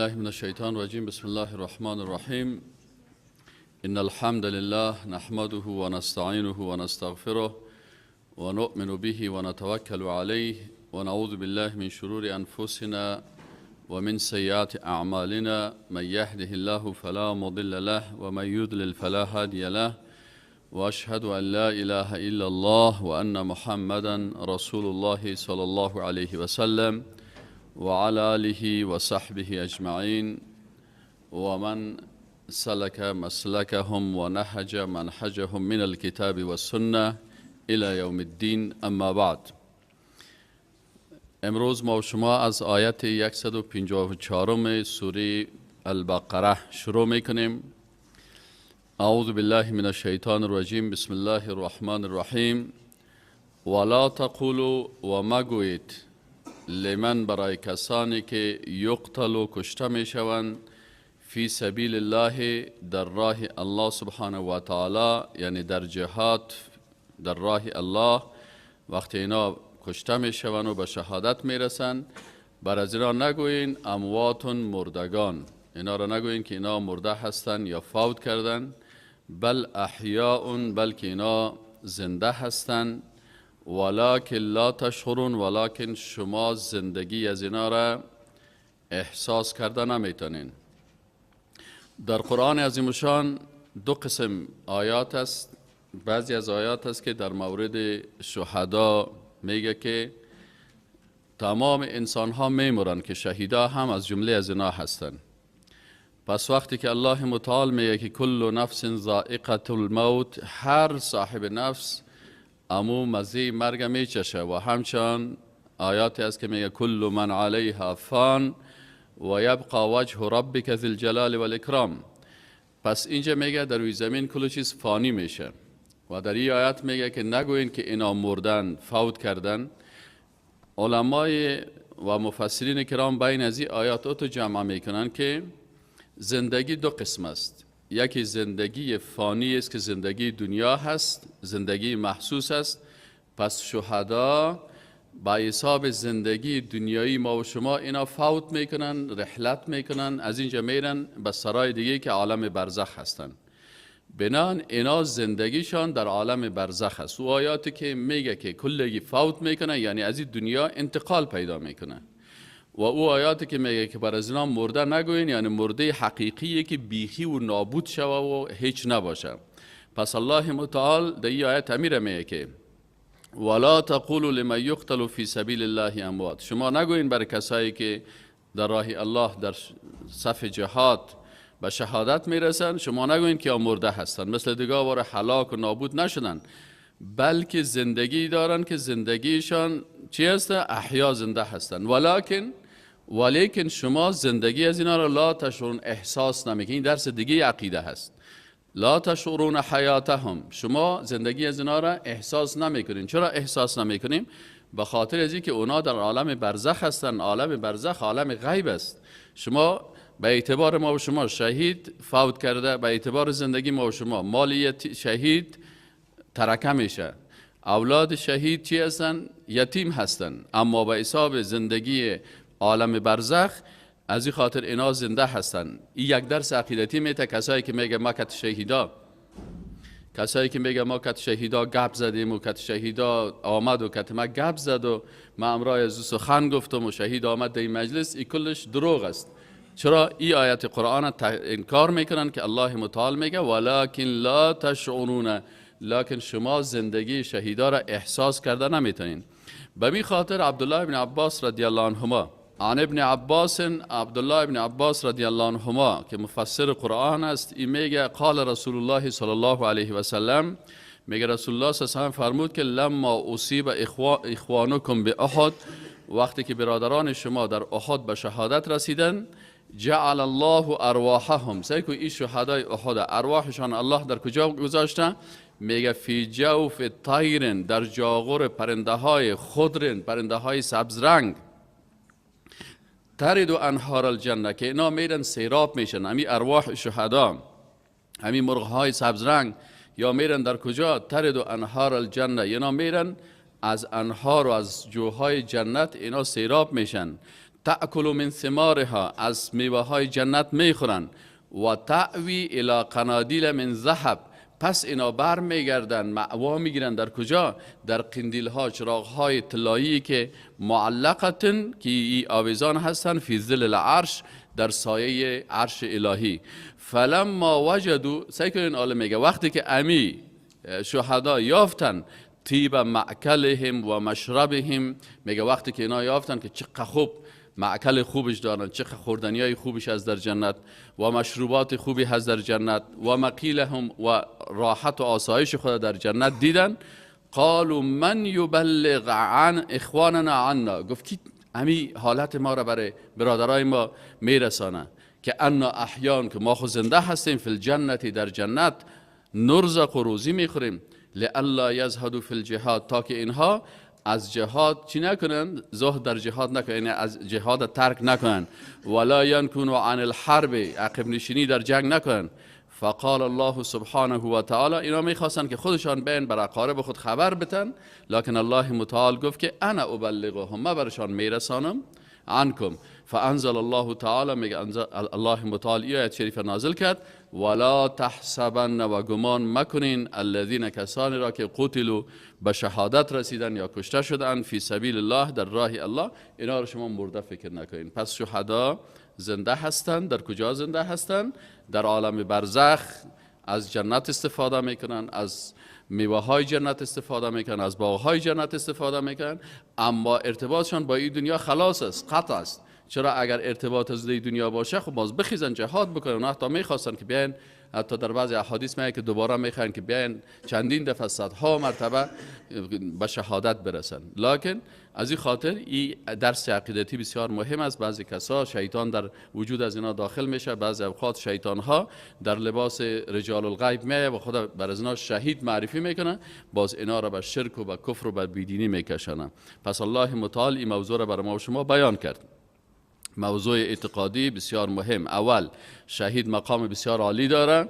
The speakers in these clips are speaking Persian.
بالله من الشیطان الرجیم. بسم الله الرحمن الرحیم. ان الحمد لله نحمده ونستعینه ونستغفره ونؤمن به ونتوکل علیه ونعوذ بالله من شرور انفسنا ومن سیئات اعمالنا. من یهده الله فلا مضل له ومن یضلل فلا هادی له. واشهد ان لا اله الا الله وان محمدا رسول الله صلی الله علیه وسلم وعلى آله وصحبه اجمعین ومن سلك مسلكهم ونهج منهجهم من الكتاب والسنة الى یوم الدین. اما بعد، امروز ما و شما از آیت 154 سوره البقره شروع میکنیم. اعوذ بالله من الشیطان الرجیم. بسم الله الرحمن الرحیم. ولا تقولوا، و مگویید، لمن، برای کسانی که، یقتل، کشته میشوند، فی سبیل الله، در راه الله سبحانه و تعالی، یعنی در جهاد در راه الله، وقتی اینا کشته میشوند و به شهادت میرسن، بر از اینا نگویین اموات، مردگان. اینا را نگویین که اینا مرده هستن یا فوت کردن. بل احیاء، بلکه اینا زنده هستن. ولکن لا تشعرون، ولکن شما زندگی از اینا را احساس کرده نمیتونین. در قرآن عظیم الشان دو قسم آیات است. بعضی از آیات است که در مورد شهدا میگه که تمام انسان ها میمرن که شهیدا هم از جمله از اینا هستند. پس وقتی که الله متعال میگه که کل نفس ذائقة الموت، هر صاحب نفس امو مزه مرگ میچشه، و همچنان آیاتی است که میگه کل من علیها فان و یبقى وجه ربک ذی الجلال والاکرام. پس اینجا میگه در روی زمین کل چیز فانی میشه و در این آیت میگه که نگوین که اینا مردن، فوت کردن. علمای و مفسرین کرام بین از این آیات تو جمع میکنن که زندگی دو قسم است. یکی زندگی فانی است که زندگی دنیا هست، زندگی محسوس است. پس شهدا با حساب زندگی دنیایی ما و شما اینا فوت میکنن، رحلت میکنن، از اینجا میرن به سرای دیگه که عالم برزخ هستن. بنان اینا زندگیشان در عالم برزخ است. و آیاتی که میگه که کلگی فوت میکنه، یعنی از این دنیا انتقال پیدا میکنه. و او آیاتی که میگه که بر از اینا مرده نگوین، یعنی مرده حقیقیه که بیخی و نابود شوه و هیچ نباشه. پس الله متعال در این آیت امیره میگه که ولا تقولوا لمن یقتل فی سبیل الله اموات. شما نگوین بر کسایی که در راه الله در صف جهاد به شهادت میرسن، شما نگوین که مرده هستن، مثل دیگه وار هلاک و نابود نشدن، بلکه زندگی دارن که زندگیشان چی هست؟ احیا، زنده هستن. ولیکن شما زندگی از اینا را لا تشعرون، احساس نمیکنین. این درس دیگه عقیده هست. لا تشعرون حیاتهم، شما زندگی از اینا را احساس نمیکنین. چرا احساس نمیکنیم؟ به خاطر از اینکه اونا در عالم برزخ هستن. عالم برزخ عالم غیب است. شما به اعتبار ما و شما شهید فوت کرده، به اعتبار زندگی ما و شما مال شهید ترکه میشه، اولاد شهید چی هستن؟ یتیم هستن. اما به حساب زندگی عالم برزخ از این خاطر اینا زنده هستن. این یک درس عقیدتی میته. کسایی که میگه ما کت شهیدا، کسایی که میگه ما کت شهیدا گپ زدیم و کت شهیدا آمد و کت ما گپ زد و ما امرای از سخن گفتم و شهید آمد در این مجلس، این کلش دروغ است. چرا این آیت قرآن انکار میکنن که الله متعال میگه ولکن لا تشعرون، لکن شما زندگی شهیدا را احساس کرده نمیتونین. به می خاطر عبدالله بن عباس رضی الله عنهما، عن ابن عباس، عبدالله ابن عباس رضی الله عنهما که مفسر قرآن است، این میگه قال رسول الله صلی الله علیه و سلم، میگه رسول الله صلی الله علیه و سلم فرمود که لما اصیب اخوانکم به احد، وقتی که برادران شما در احد به شهادت رسیدن، جعل الله ارواحهم، سیکو این شهدای احد ارواحشان الله در کجا گذاشته؟ میگه فی جوف طیر، در جاغور پرنده های خضر، پرنده های سبز رنگ، ترد انهار الجنه، که اینا میرن سیراب میشن. همی ارواح شهدا، همی مرغ های سبز رنگ یا میرن در کجا؟ ترد انهار الجنه، اینا میرن از انهار و از جوهای جنت اینا سیراب میشن. تأکل من ثمارها، از میوه های جنت میخورن. و تأوی الی قنادیل من ذهب، پس اینا بر میگردن، مأوا میگیرن در کجا؟ در قندیل ها، چراغ های طلایی که معلقتن، که ای آویزان هستن، فی ظل العرش، در سایه عرش الهی. فلما وجدوا، سعی کنین عالم میگه وقتی که امی شهدا یافتن طیب مأکلهم و مشربهم، میگه وقتی که اینا یافتن که چقدر خوب مأکل خوبش دارن، چه خوردنیای خوبش هست در جنت و مشروبات خوبی هست در جنت و مقیلهم و راحت و آسایش خود در جنت دیدن. قالوا من یبلغ عن اخواننا عنا، گفت کی امی حالت ما را برای برادرای ما میرسانه که انا احیان، که ما خود زنده هستیم، فی الجنت، در جنت، نرزق و روزی میخوریم، لئلا یزهدوا فی الجهاد، تا که اینها از جهاد چی نکنن؟ زهد در جهاد نکنن، یعنی از جهاد ترک نکنن. ولا ینکنوا عن الحرب، عقب نشینی در جنگ نکنن. فقال الله سبحانه و تعالی، اینا میخواستن که خودشان بین بر اقارب خود خبر بتن، لکن الله متعال گفت که انا ابلغهم، ما برشان میرسانم عنکم. فانزل الله تعالی، میگه الله متعال آیت شریف نازل کرد، ولا تحسبن، و گمان مکنین، الذین، کسانی را که قتلوا، به شهادت رسیدن یا کشته شدن، فی سبیل الله، در راه الله، اینا رو شما مرده فکر نکنین. پس شهدا زنده هستند. در کجا زنده هستند؟ در عالم برزخ، از جنت استفاده میکنن، از میوه های جنت استفاده میکنن، از باغ های جنت استفاده میکنن، اما ارتباطشان با این دنیا خلاص است، قطع است. چرا؟ اگر ارتباط از این دنیا باشه خب باز بخیزن جهاد بکنن. اونا حتی میخواستن که بیاین، حتی در بعضی احادیث میگه که دوباره میخوان که بیاین چندین دفعه، صدها مرتبه به شهادت برسن. لکن از این خاطر این درس عقیدتی بسیار مهم است. بعضی کسا شیطان در وجود از اینا داخل میشه، بعضی اوقات شیطان ها در لباس رجال الغیب میه و خدا بر از اینا شهید معرفی میکنه، باز اینا را به شرک و به کفر و به بیدینی میکشنه. پس الله متعال این موضوع را برای ما و شما بیان کرد. موضوع اعتقادی بسیار مهم. اول، شهید مقام بسیار عالی داره.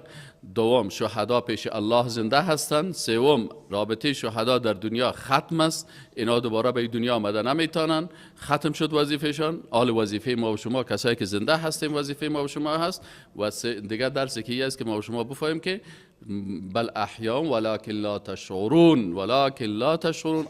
دوم، شهدا پیش الله زنده هستند. سوم، رابطه شهدا در دنیا ختم است، اینا دوباره به دنیا آمده نمیتونن، ختم شد وظیفهشان. آل وظیفه ما و شما کسایی که زنده هستیم وظیفه ما و شما هست. و دیگه درس که است که ما و شما بفهمیم که بل احیاء ولکن لا تشعرون، ولکن لا تشعرون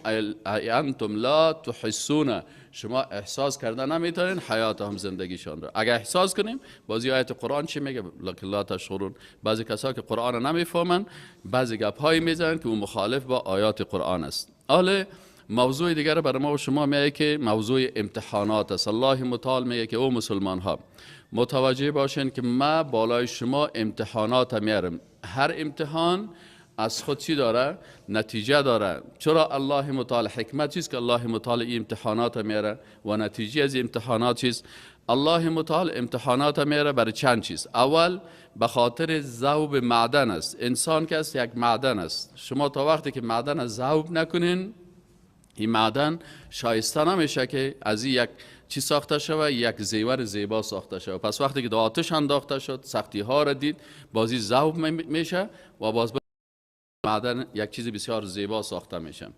ای انتم لا تحسون، شما احساس کرده نمیتونین حیات هم زندگیشان را. اگر احساس کنیم، بازی آیت قرآن چی میگه؟ لکن لا تشعرون. بعضی کسا که قرآن نمیفهمن بعضی گپ هایی میزنن که او مخالف با آیات قرآن است. حالا موضوع دیگر برای ما و شما میگه که موضوع امتحانات است. الله متعال میگه که او مسلمان ها متوجه باشین که ما بالای شما امتحانات میارم. هر امتحان از خود چی داره؟ نتیجه داره. چرا الله متعال حکمت چیست که الله متعال این امتحانات میاره و نتیجه از امتحانات چیست؟ الله متعال امتحانات میاره برای چند چیز. اول به خاطر ذوب معدن است. انسان که است یک معدن است. شما تا وقتی که معدن از ذوب نکنین، این معدن شایسته نمیشه که از این یک چی ساخته شود، یک زیور زیبا ساخته شود. پس وقتی که در آتش انداخته شد، سختی ها را دید، بازی ذوب میشه و باز معدن یک چیز بسیار زیبا ساخته میشه.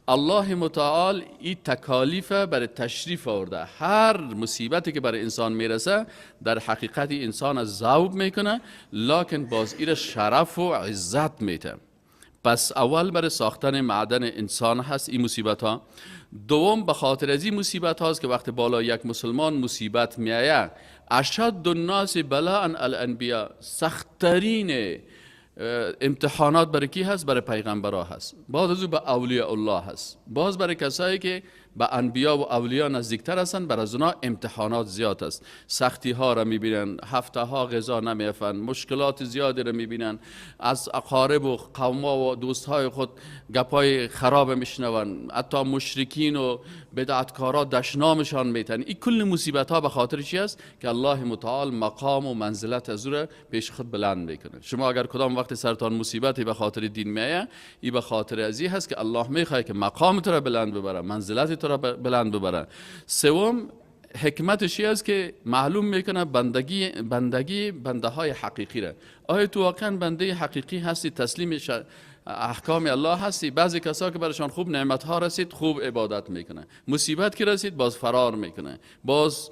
الله متعال این تکالیف برای تشریف آورده. هر مصیبتی که برای انسان میرسه در حقیقت انسان از ذوب میکنه، لکن باز این شرف و عزت میته. پس اول برای ساختن معدن انسان هست این مصیبت ها. دوم به خاطر از این مصیبت هاست که وقتی بالا یک مسلمان مصیبت میایه، اشد الناس بلاء الانبیاء، سختترین امتحانات برای کی هست؟ برای پیغمبرا هست. باز از او به اولیاء الله هست. باز برای کسایی که به انبیا و اولیا نزدیکتر هستن، بر از اونا امتحانات زیاد است. سختی ها را میبینن، هفته ها غذا نمیفن، مشکلات زیادی را میبینن، از اقارب و قوما و دوست های خود گپای خراب میشنون، حتی مشرکین و بدعتکارا دشنامشان میتن. این کل مصیبت ها به خاطر چی است؟ که الله متعال مقام و منزلت از او را پیش خود بلند میکنه. شما اگر کدام وقت سرتان مصیبتی به خاطر دین میایه، این به خاطر ازی هست که الله میخواد که مقام تو را بلند ببره، منزلت تو را بلند ببره. سوم حکمتش است که معلوم میکنه بندگی بنده های حقیقی را. آیا تو واقعا بنده حقیقی هستی؟ تسلیم احکام الله هستی. بعضی کسا که برشان خوب نعمت ها رسید خوب عبادت میکنه، مصیبت که رسید باز فرار میکنه، باز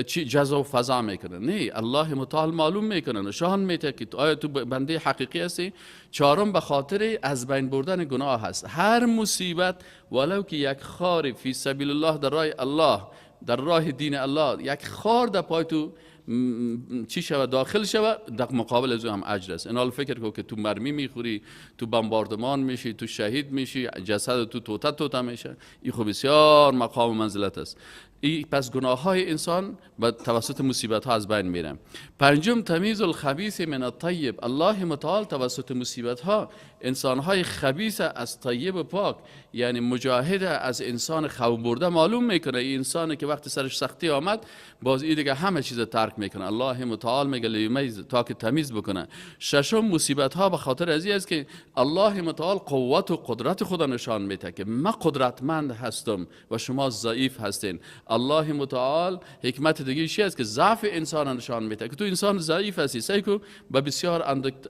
چی جزا و فضا میکنه. نه، الله متعال معلوم میکنه، نشان میده که آیا تو بنده حقیقی هستی. چهارم به خاطر از بین بردن گناه هست. هر مصیبت ولو که یک خار فی سبیل الله، در راه الله، در راه دین الله، یک خار در پای تو چی شود داخل شود، در مقابل از او هم اجر است. اینال فکر کو که تو مرمی میخوری، تو بمباردمان میشی، تو شهید میشی، جسد تو توته توته میشه. این خب بسیار مقام و منزلت است. ای پس گناه های انسان به توسط مصیبت ها از بین میره. پنجم تمیز الخبیث من الطیب. الله متعال توسط مصیبت ها انسان های خبیث از طیب و پاک، یعنی مجاهد از انسان خو برده معلوم میکنه. این انسانی که وقتی سرش سختی آمد باز این دیگه همه چیز ترک میکنه. الله متعال میگه لیمیز، تا که تمیز بکنه. ششم مصیبت ها به خاطر از این است که الله متعال قوت و قدرت خود نشان میده که من قدرتمند هستم و شما ضعیف هستین. الله متعال حکمت دیگه چی است که ضعف انسان نشان میده که تو انسان ضعیف هستی، سعی کو به بسیار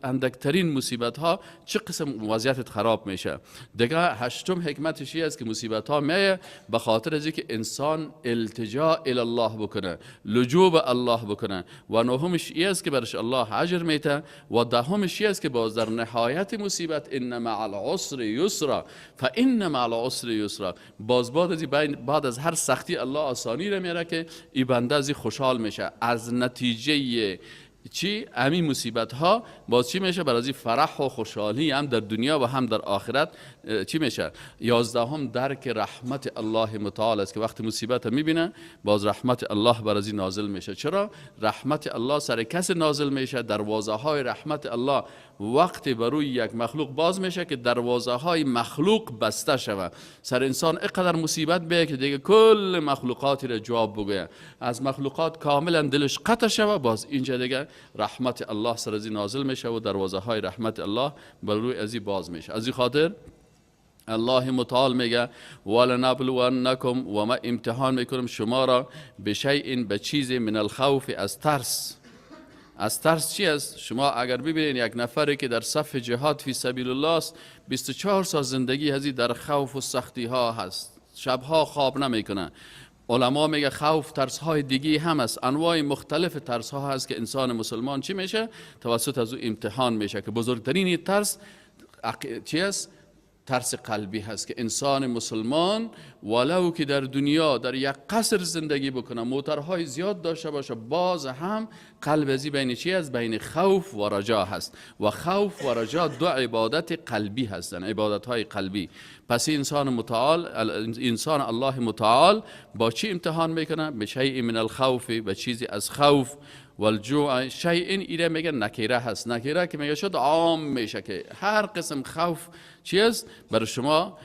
اندکترین مصیبت ها چه قسم وضعیتت خراب میشه. دیگه هشتم حکمتش است که مصیبت ها میه به خاطر از اینکه انسان التجا الی الله بکنه، لجوء به الله بکنه. و نهمش این است که برش الله اجر میده. و دهمش این است که باز در نهایت مصیبت ان مع العسر یسرا فان مع العسر یسرا، باز بعد از هر سختی الله آسانی رو میاره که ای بنده از خوشحال میشه. از نتیجه چی؟ همین مصیبت ها باز چی میشه؟ برای فرح و خوشحالی هم در دنیا و هم در آخرت چی میشه؟ 11 درک رحمت الله متعال است که وقتی مصیبت میبینه باز رحمت الله بر از نازل میشه. چرا؟ رحمت الله سر کس نازل میشه. دروازه های رحمت الله وقتی بر روی یک مخلوق باز میشه که دروازه های مخلوق بسته شوه. سر انسان اینقدر مصیبت بیه که دیگه کل مخلوقاتی را جواب بگویه، از مخلوقات کاملا دلش قطع شوه، باز اینجا دیگه رحمت الله سر از نازل میشه و دروازه های رحمت الله بر روی ازی باز میشه. از این خاطر الله متعال میگه ولنبلونکم، و ما امتحان میکنم شما را بشیء، به چیزی، من الخوف، از ترس. از ترس چی است؟ شما اگر ببینید یک نفری که در صف جهاد فی سبیل الله است، 24 سال زندگی هزی در خوف و سختی ها هست، شبها خواب نمیکنه. علما میگه خوف ترس های دیگه هم است، انواع مختلف ترس ها هست که انسان مسلمان چی میشه؟ توسط از او امتحان میشه که بزرگترین ترس چی است؟ ترس قلبی هست که انسان مسلمان ولو که در دنیا در یک قصر زندگی بکنه، موترهای زیاد داشته باشه، باز هم قلب ازی بین چی است؟ بین خوف و رجا هست. و خوف و رجا دو عبادت قلبی هستند، عبادت های قلبی. پس انسان متعال، انسان الله متعال با چی امتحان میکنه؟ به شیء من الخوف، به چیزی از خوف، والجوع. شیء ایره میگه نکیره هست، نکیره که میگه شد عام میشه که هر قسم خوف چی است برای شما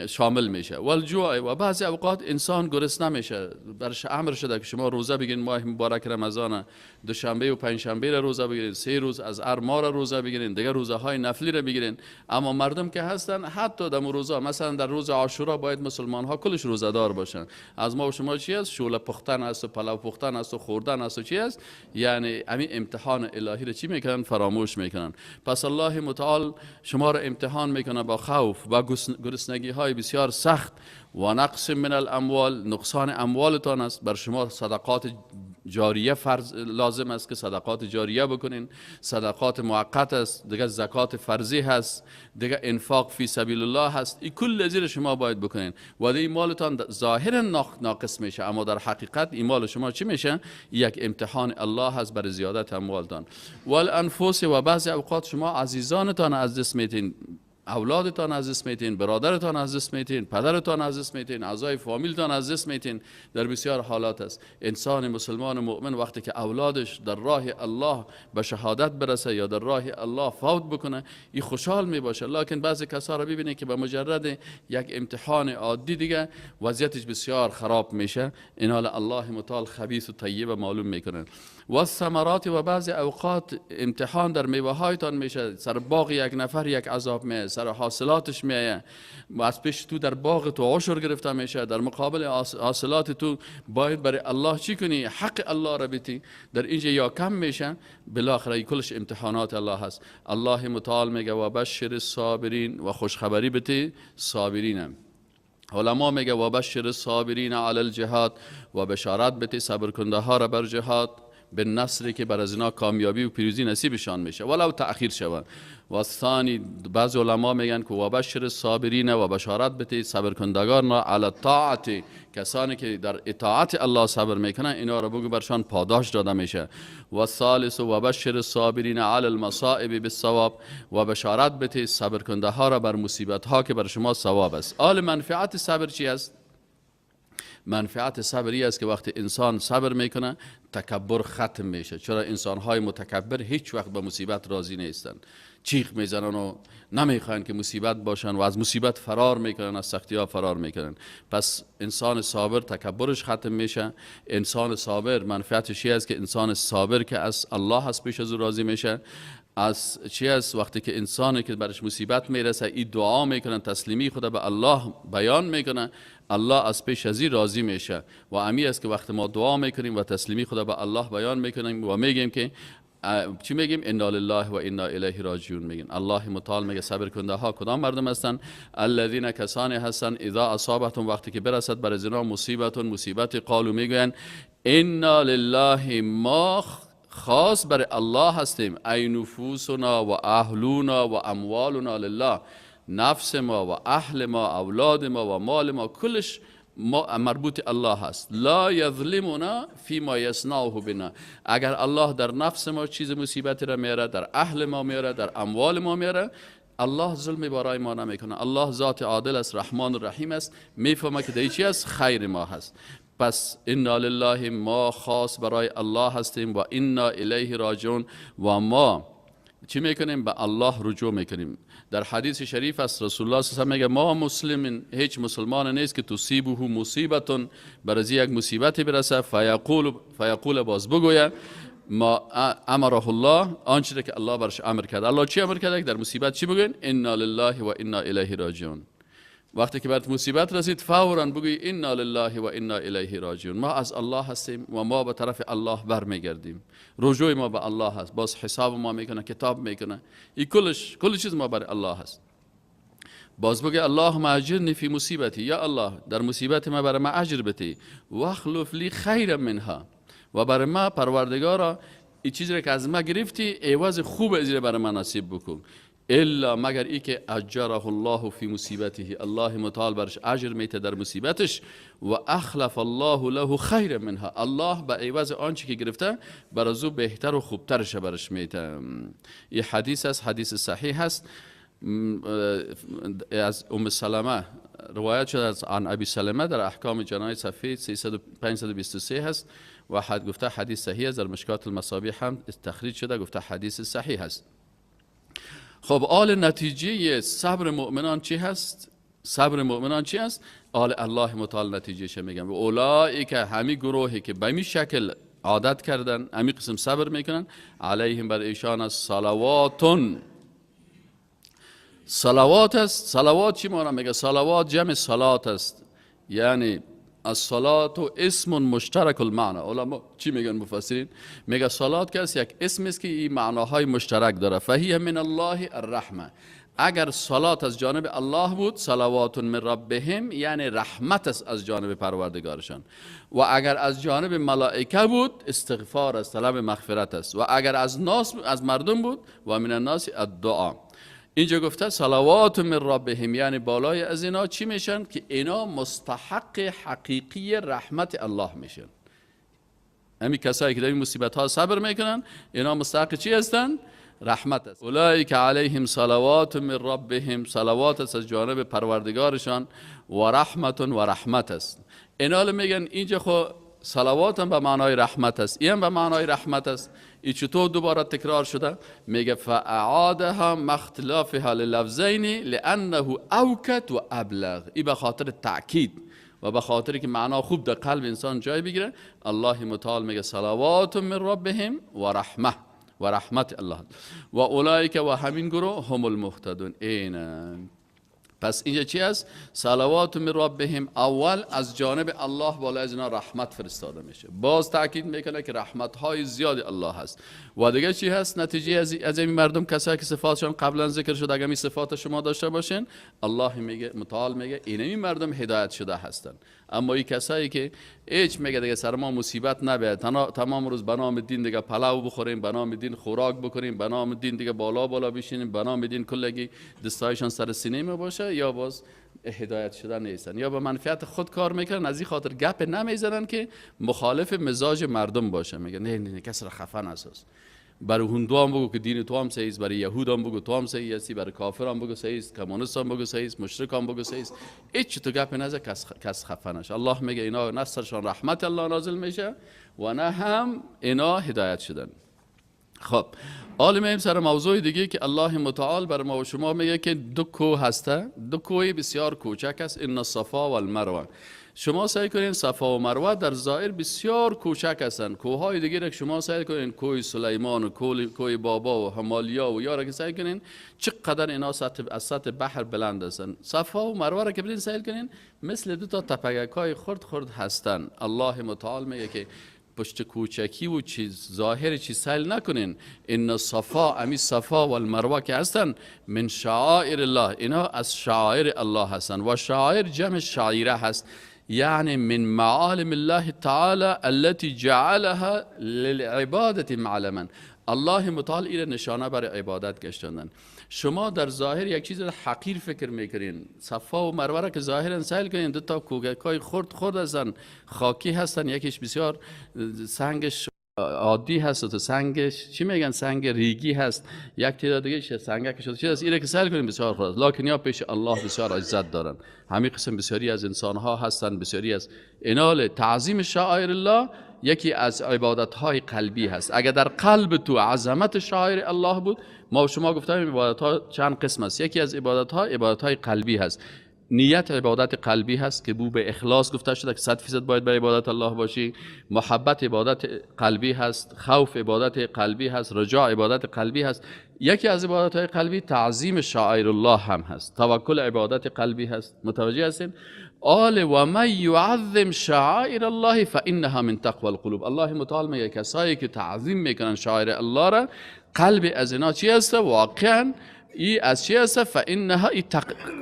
شامل میشه. والجوع، و بعضی اوقات انسان گرسنه میشه، برش امر شده که شما روزه بگیرین، ماه مبارک رمضان دوشنبه و پنجشنبه را روزه بگیرین، 3 روز از هر ماه را روزه بگیرین، دیگه روزه های نفلی را بگیرین. اما مردم که هستن حتی در روزه، مثلا در روز عاشورا باید مسلمان ها کلش روزه دار باشن. از ما و شما چی است؟ شوله پختن است و پلو پختن است و خوردن است و چی است؟ یعنی همین امتحان الهی را چی میکنن؟ فراموش میکنن. پس الله متعال شما را امتحان میکنه با خوف، با گرسنگی های بسیار سخت، و نقص من الاموال، نقصان اموالتان است. بر شما صدقات جاریه فرض لازم است که صدقات جاریه بکنین، صدقات موقت است، دیگه زکات فرضی هست، دیگه انفاق فی سبیل الله هست. این کل زیر شما باید بکنین و این مالتان ظاهرا ناقص میشه، اما در حقیقت این مال شما چی میشه؟ یک امتحان الله هست بر زیادت اموالتان. والانفس، و بعضی اوقات شما عزیزانتان از دست میتین، اولادتان از دست میتین، برادرتان از دست میتین، پدرتان از دست میتین، اعضای فامیلتان از دست میتین. در بسیار حالات است انسان مسلمان مؤمن وقتی که اولادش در راه الله به شهادت برسه یا در راه الله فوت بکنه، این خوشحال میباشه. لکن بعضی کسا را ببینید که به مجرد یک امتحان عادی دیگه وضعیتش بسیار خراب میشه. این حال الله متعال خبیث و طیب معلوم میکنه. و ثمرات، و بعضی اوقات امتحان در میوه هایتان میشه. سر باغ یک نفر یک عذاب میه، سر حاصلاتش میایه، از پیش تو در باغ تو عشر گرفته میشه، در مقابل حاصلات تو باید برای الله چی کنی؟ حق الله را بیتی. در اینجا یا کم میشه، بالاخره کلش امتحانات الله هست. الله متعال میگه و بشر الصابرین، و خوشخبری بتی صابرینم. علما میگه و بشر الصابرین علی الجهاد، و بشارت بتی صبر کنده ها را بر جهاد، به نصری که بر از اینا کامیابی و پیروزی نصیبشان میشه ولو تأخیر شود. و ثانی بعض علما میگن که و بشر الصابرین، و بشارت بتی صبر کندگان را علی الطاعت، کسانی که در اطاعت الله صبر میکنن اینا را بگو برشان پاداش داده میشه. و ثالث و بشر الصابرین علی المصائب بالثواب، و بشارت بتی صبر کنده ها را بر مصیبت ها که بر شما ثواب است. آل منفعت صبر چی است؟ منفعت صبری است که وقتی انسان صبر میکنه تکبر ختم میشه. چرا انسانهای متکبر هیچ وقت به مصیبت راضی نیستن، چیخ میزنن و نمیخواین که مصیبت باشن و از مصیبت فرار میکنن، از سختی ها فرار میکنن. پس انسان صابر تکبرش ختم میشه. انسان صابر منفعتش است که انسان صابر که از الله هست پیش از او راضی میشه. از چی است؟ وقتی که انسانی که برش مصیبت میرسه ای دعا میکنن، تسلیمی خود به الله بیان میکنن، الله از پیش از این راضی میشه. و امی است که وقتی ما دعا میکنیم و تسلیمی خود به الله بیان میکنیم و میگیم که چی میگیم؟ انا لله و انا الیه راجعون میگیم. الله متعال میگه صبر کننده ها کدام مردم هستند؟ الذین کسانی هستند اذا اصابتهم، وقتی که برسد بر ازنا مصیبتون مصیبت، قالوا میگویند انا لله، ما خاص بر الله هستیم، ای نفوسنا و اهلونا و اموالنا لله، نفس ما و اهل ما، اولاد ما و مال ما، کلش ما مربوط الله هست. لا یظلمنا فیما یصنعه بنا، اگر الله در نفس ما چیز مصیبتی را میاره، در اهل ما میاره، در اموال ما میاره، الله ظلم برای ما نمیکنه. الله ذات عادل است، رحمان و رحیم است، میفهمه که در چی است؟ خیر ما هست. پس انا لله، ما خاص برای الله هستیم، و انا الیه راجعون، و ما چی میکنیم؟ به الله رجوع میکنیم. در حدیث شریف است رسول الله صلی الله علیه و میگه ما مسلم، هیچ مسلمان نیست که تصیبه مصیبتون، بر از یک مصیبتی برسه، فیقول باز بگویه ما امره الله، آنچه که الله برش امر کرده. الله چی امر کرده؟ در مصیبت چی بگوین؟ انا لله و انا الیه راجعون. وقتی که برات مصیبت رسید فوراً بگوی انا لله و انا الیه راجعون، ما از الله هستیم و ما به طرف الله برمیگردیم، رجوع ما به الله هست. باز حساب ما میکنه، کتاب میکنه، این کلش کل چیز ما برای الله هست. باز بگه اللهم اجرنی فی مصیبتی، یا الله در مصیبت ما برای ما اجر بتی، واخلف لی خیرا منها، و برای ما پروردگارا این چیزی را که از ما گرفتی عوض خوب از برای ما نصیب بکن. الا مگر ای که اجره الله فی مصیبته، الله متعال برش اجر میته در مصیبتش، و اخلف الله له خیر منها، الله به عوض آنچه که گرفته بر از او بهتر و خوبترش برش میته. این حدیث است، حدیث صحیح است، از ام سلمه روایت شده، از عن ابی سلمه در احکام جنایت صفحه 523 هست و حد گفته حدیث صحیح است. در مشکات المصابیح هم تخریج شده، گفته حدیث صحیح است. خب آل نتیجه صبر مؤمنان چی هست؟ صبر مؤمنان چی هست؟ آل الله متعال نتیجهش میگن و اولئک، همی گروهی که به می شکل عادت کردن، همی قسم صبر میکنن، علیهم بر ایشان از صلواتون، صلوات است. صلوات چی معنی میگه؟ صلوات جمع صلات است، یعنی الصلات اسم مشترک المعنی. علما چی میگن مفسرین؟ میگه صلات که است یک اسم است که این معناهای مشترک داره. فهی من الله الرحمه، اگر صلات از جانب الله بود، صلوات من ربهم، یعنی رحمت است از جانب پروردگارشان. و اگر از جانب ملائکه بود، استغفار است، طلب مغفرت است. و اگر از ناس، از مردم بود، و من الناس الدعا. اینجا گفته صلوات من ربهم، یعنی بالای از اینا چی میشن؟ که اینا مستحق حقیقی رحمت الله میشن. همین کسایی که در این مصیبت ها صبر میکنن، اینا مستحق چی هستن؟ رحمت است. اولئک علیهم صلوات من ربهم، صلوات است از جانب پروردگارشان، و رحمت و رحمت است. اینا میگن اینجا خو صلوات هم به معنای رحمت است، این به معنای رحمت است. این چطور دوباره تکرار شده؟ میگه فاعادها مختلافها للفظین لانه اوکد و ابلغ. این به خاطر تاکید و به خاطر که معنا خوب در قلب انسان جای بگیره، الله متعال میگه صلوات من ربهم و رحمه، و رحمت الله. و اولئک و همین گروه هم المهتدون. این پس اینجا چی است؟ صلوات من ربهم، اول از جانب الله بالا از اینا رحمت فرستاده میشه. باز تاکید میکنه که رحمت های زیاد الله هست. و دیگه چی هست؟ نتیجه از این مردم، کسایی که صفاتشان قبلا ذکر شد، اگر این صفات شما داشته باشین، الله میگه، متعال میگه این مردم هدایت شده هستن. اما این کسایی که هیچ میگه دیگه سر ما مصیبت نبیاد، تمام روز به نام دین دیگه پلاو بخوریم، به نام دین خوراک بکنیم، به نام دین دیگه بالا بالا بشینیم، به نام دین کلگی دستایشان سر سینه می باشه، یا باز هدایت شده نیستن یا به منفعت خود کار میکنن. از این خاطر گپ نمیزنن که مخالف مزاج مردم باشه. میگه نه نه کس را خفن اساس. برای هندو هم بگو که دین تو هم صحیح است، برای یهود هم بگو تو هم صحیح هستی، برای کافر هم بگو صحیح است، کمونیست هم بگو صحیح است، مشرک هم بگو صحیح است. هیچ تو گپ نزن کس خفه نشه. الله میگه اینا نه سرشان رحمت الله نازل میشه و نه هم اینا هدایت شدن. خب حالا میایم سر موضوع دیگه که الله متعال بر ما و شما میگه که دو کوه هسته، دو کوه بسیار کوچک است، ان الصفا والمروه. شما سعی کنین صفا و مروه در ظاهر بسیار کوچک هستند. کوههای دیگه را که شما سعی کنین، کوه سلیمان و کوه بابا و همالیا و یارا که سعی کنین چقدر اینا از سطح بحر بلند هستند. صفا و مروه را که برین سعی کنین مثل دو تا تپگک‌های خرد خرد هستند. الله متعال میگه که پشت کوچکی و چیز ظاهر چیز سیل نکنین. ان صفا، امی صفا و المروه که هستن، من شعائر الله، اینا از شعائر الله هستن. و شعائر جمع شعیره هست، یعنی من معالم الله تعالی التي جعلها للعبادة معلما. الله متعال ایره نشانه برای عبادت گشتندن. شما در ظاهر یک چیز حقیر فکر میکنین، صفا و مروه را که ظاهرا سیل کنین دو تا کوگکای خرد خرد هستن، خاکی هستن، یکیش بسیار سنگش عادی هست و سنگش چی میگن سنگ ریگی هست، یک تعداد دیگه سنگک شده چیز است، ایره که سیل کنین بسیار خرد است، لکن یا پیش الله بسیار عزت دارن. همین قسم بسیاری از انسان ها هستن، بسیاری از انال تعظیم شعائر الله یکی از عبادت های قلبی هست. اگر در قلب تو عظمت شعائر الله بود، ما شما گفتیم عبادت ها چند قسم است، یکی از عبادت ها عبادت های قلبی هست. نیت عبادت قلبی هست که بو به اخلاص گفته شده که 100% باید به عبادت الله باشی. محبت عبادت قلبی هست، خوف عبادت قلبی هست، رجاء عبادت قلبی هست. یکی از عبادت های قلبی تعظیم شعائر الله هم هست، توکل عبادت قلبی هست. متوجه هستین؟ آل و من یعظم شعائر الله فانها من تقوى القلوب. الله متعال میگه کسایی که تعظیم میکنن شعائر الله را، قلب از اینا چی هست؟ واقعا ای از چی هست؟ فانها ای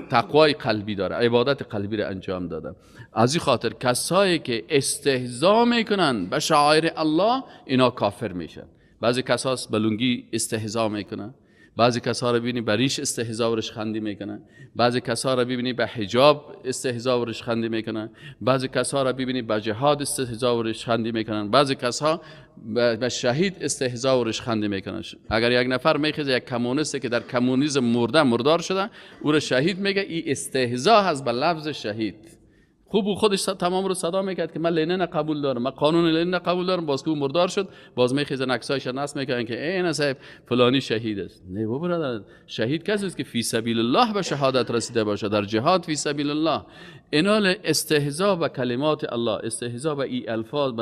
تقوای قلبی داره، عبادت قلبی را انجام داده. از این خاطر کسایی که استهزا میکنن به شعائر الله اینا کافر میشن. بعضی کساس بلونگی استهزا میکنن، بعضی کسا رو ببینی به ریش استهزا و رشخندی میکنن، بعضی کسا رو ببینی به حجاب استهزا و رشخندی میکنن، بعضی کسا رو ببینی به جهاد استهزا و رشخندی میکنن، بعضی کسا به شهید استهزا و رشخندی میکنن. اگر یک نفر میخیزه یک کمونیست که در کمونیسم مرده مردار شده او رو شهید میگه، این استهزا هست به لفظ شهید. خوب او خودش تمام رو صدا میکرد که من لنین قبول دارم، من قانون لنین قبول دارم، باز که او مردار شد باز میخیزه عکسایش نصب میکنن که این صاحب فلانی شهید است. نه بابا برادر، شهید کسی است که فی سبیل الله به شهادت رسیده باشه، در جهاد فی سبیل الله. اینال استهزا به کلمات الله، استهزا به ای الفاظ،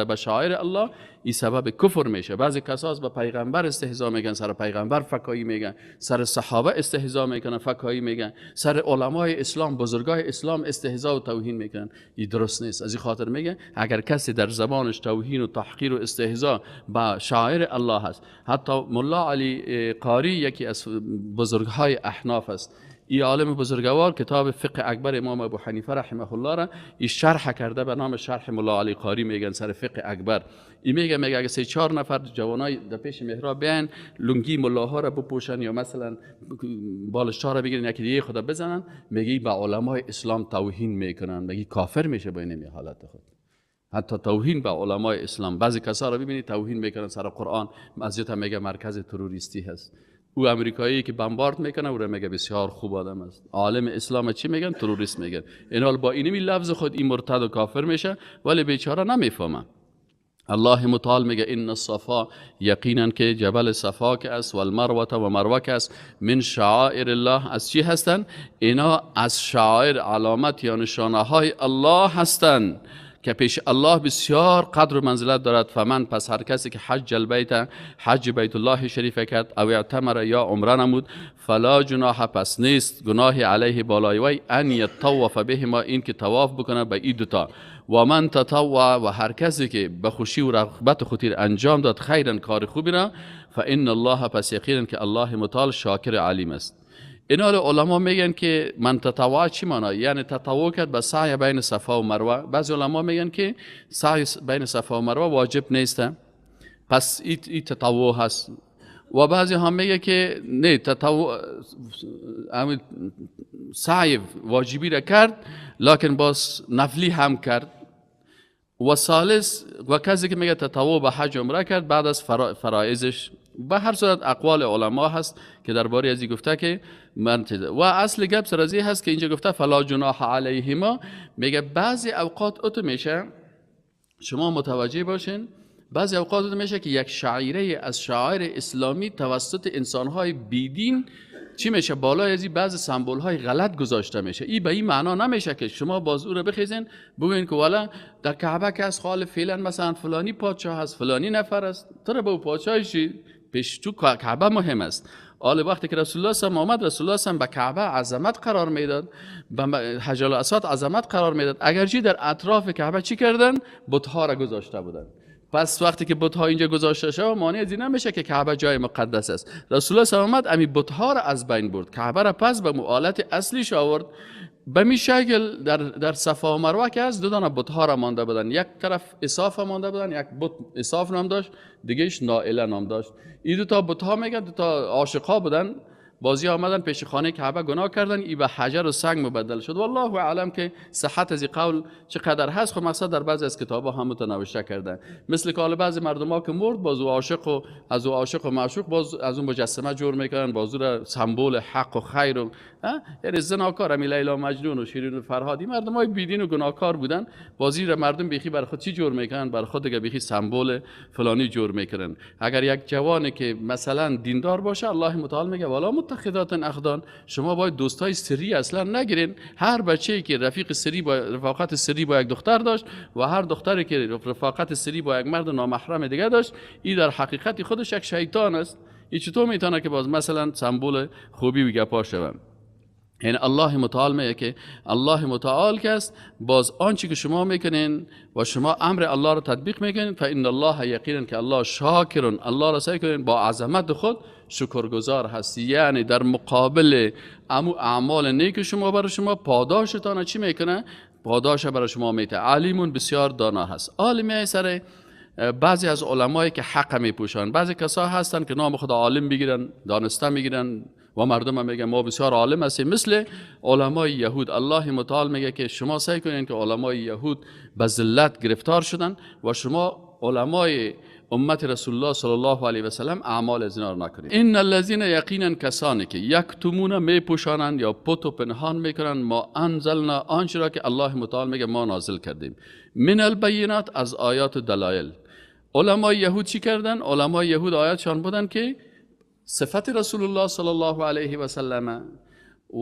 به شعائر الله، این سبب کفر میشه. بعضی کساس به پیغمبر استهزا میگن، سر پیغمبر فکایی میگن، سر صحابه استهزا میکنن، فکایی میگن، سر علمای اسلام، بزرگای اسلام استهزا و توهین میکنن. این درست نیست. از این خاطر میگه اگر کسی در زبانش توهین و تحقیر و استهزا به شعائر الله هست، حتی ملا علی قاری یکی از بزرگهای احناف است، ای عالم بزرگوار کتاب فقه اکبر امام ابو حنیفه رحمه الله را ای شرح کرده به نام شرح ملا علی قاری میگن، سر فقه اکبر. ای میگه اگه 3-4 نفر جوانای در پیش محراب بیان لنگی ملاها را بپوشن یا مثلا بالشت‌ها را بگیرن یکی دیگه خدا بزنن، میگه به علمای اسلام توهین میکنن، میگه کافر میشه با این حالت خود. حتی توهین به علمای اسلام، بعضی کسا را ببینید توهین میکنن سر قرآن، مسجد هم میگه مرکز تروریستی هست. او امریکایی که بمبارد میکنه او را میگه بسیار خوب آدم است. عالم اسلام چی میگن؟ تروریست میگن. این با اینمی لفظ خود این مرتد و کافر میشه، ولی بیچاره نمیفهمه. الله متعال میگه ان الصفا، یقینا که جبل صفا که است، والمروه و مروه که است، من شعائر الله، از چی هستن؟ اینا از شعائر، علامت یا نشانه های الله هستند که پیش الله بسیار قدر و منزلت دارد. فمن پس هر کسی که حج البیت، حج بیت الله شریف کرد، او اعتمر یا عمره نمود، فلا جناح پس نیست گناهی علیه بالای وی، ان یطوف بهما این که طواف بکنه به این دوتا. و من تطوع و هر کسی که به خوشی و رغبت خودی انجام داد خیرا کار خوبی را، فان الله پس یقینا که الله متعال شاکر علیم است. اینا علما میگن که من تطوع چی معنا؟ یعنی تطوع کرد به سعی بین صفا و مروه. بعضی علما میگن که سعی بین صفا و مروه واجب نیست، پس این تطوع هست. و بعضی هم میگه که نه، تطوع سعی واجبی را کرد لکن باز نفلی هم کرد. و ثالث و کسی که میگه تطوع به حج عمره کرد بعد از فرائضش. به هر صورت اقوال علما هست که درباره ازی گفته که من و اصل گپ سر ازی هست که اینجا گفته فلا جناح علیهما، میگه بعضی اوقات اتو میشه، شما متوجه باشین، بعضی اوقات اتو میشه که یک شعیره از شعائر اسلامی توسط انسانهای بیدین چی میشه، بالای ازی بعضی سمبول های غلط گذاشته میشه. این به این معنا نمیشه که شما باز او رو بخیزین بگوین که والا در کعبه که از خال فعلا مثلا فلانی پادشاه هست، فلانی نفر است، تو رو به او پادشاهی پیش تو کعبه مهم است. حالا وقتی که رسول الله صلی آمد، رسول الله صلی به کعبه عظمت قرار میداد، به حجر الاسود عظمت قرار میداد، اگرچه در اطراف کعبه چی کردن؟ بت‌ها را گذاشته بودن. پس وقتی که بت‌ها اینجا گذاشته شد، مانع از این نمیشه که کعبه جای مقدس است. رسول الله صلی آمد امی بت‌ها را از بین برد، کعبه را پس به حالت اصلیش آورد. به می شکل در صفا و مروه که از دو دانه بت‌ها را مانده بودن، یک طرف اساف مانده بودن، یک بت اساف نام داشت، دیگهش نائله نام داشت. این دو تا بت‌ها میگن دو تا عاشق‌ها بودن، بازی آمدن پیش خانه کعبه گناه کردن، ای به حجر و سنگ مبدل شد. والله اعلم که صحت از این قول چقدر هست. خب مثلا در بعضی از کتاب‌ها هم متنوشته کردن، مثل که حالا بعضی مردم‌ها که مرد باز او عاشق و از او عاشق و معشوق باز از اون مجسمه جور میکنن، باز او را سمبل حق و خیر و یعنی زناکار، امی لیلا مجنون و شیرین و فرهادی مردمای بیدین و گناهکار بودن، بازی را مردم بیخی بر خود چی جور میکنن؟ بر خود دیگه بیخی سمبل فلانی جور میکنن. اگر یک جوانی که مثلا دیندار باشه، الله متعال میگه والا متخذات اخدان، شما باید دوستای سری اصلا نگیرین. هر بچه‌ای که رفیق سری با رفاقت سری با یک دختر داشت و هر دختری که رفاقت سری با یک مرد نامحرم دیگه داشت، این در حقیقت خودش یک شیطان است. این چطور میتونه که باز مثلا سمبل خوبی و گپا شوه؟ یعنی الله متعال میگه که الله متعال که است، باز آنچه که شما میکنین و شما امر الله رو تطبیق میکنین، فان الله یقینا که الله شاکر، الله را سعی کنین با عظمت خود شکرگزار هست. یعنی در مقابل امو اعمال نیک شما برای شما پاداشتان چی میکنه؟ پاداش برای شما میته. علیمون بسیار دانا هست. عالمی سر بعضی از علمایی که حق میپوشن، بعضی کسا هستن که نام خدا عالم بگیرن، دانسته میگیرن و مردم هم میگن ما بسیار عالم هستیم، مثل علمای یهود. الله متعال میگه که شما سعی کنین که علمای یهود به ذلت گرفتار شدن و شما علمای امت رسول الله صلی الله علیه و سلم اعمال از اینا رو نکنید. ان الذین یقینا کسانی که یکتمون میپوشانند یا پت و پنهان میکنن ما انزلنا، آنچه را که الله متعال میگه ما نازل کردیم، من البینات از آیات و دلایل. علمای یهود چی کردن؟ علمای یهود آیاتشان بودن که صفت رسول الله صلی الله علیه و سلم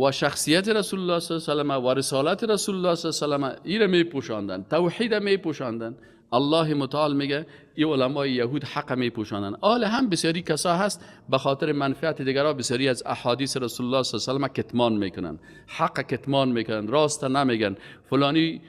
و شخصیت رسول الله صلی الله علیه و سلم و رسالت رسول الله صلی الله علیه و سلم ایره میپوشاندن، توحید میپوشاندن. الله متعال میگه این علمای یهود حق میپوشانند. آل هم بسیاری کسا هست به خاطر منفعت دیگران بسیاری از احادیث رسول الله صلی الله علیه و سلم کتمان میکنن، حق کتمان میکنن، راست نمیگن. فلانی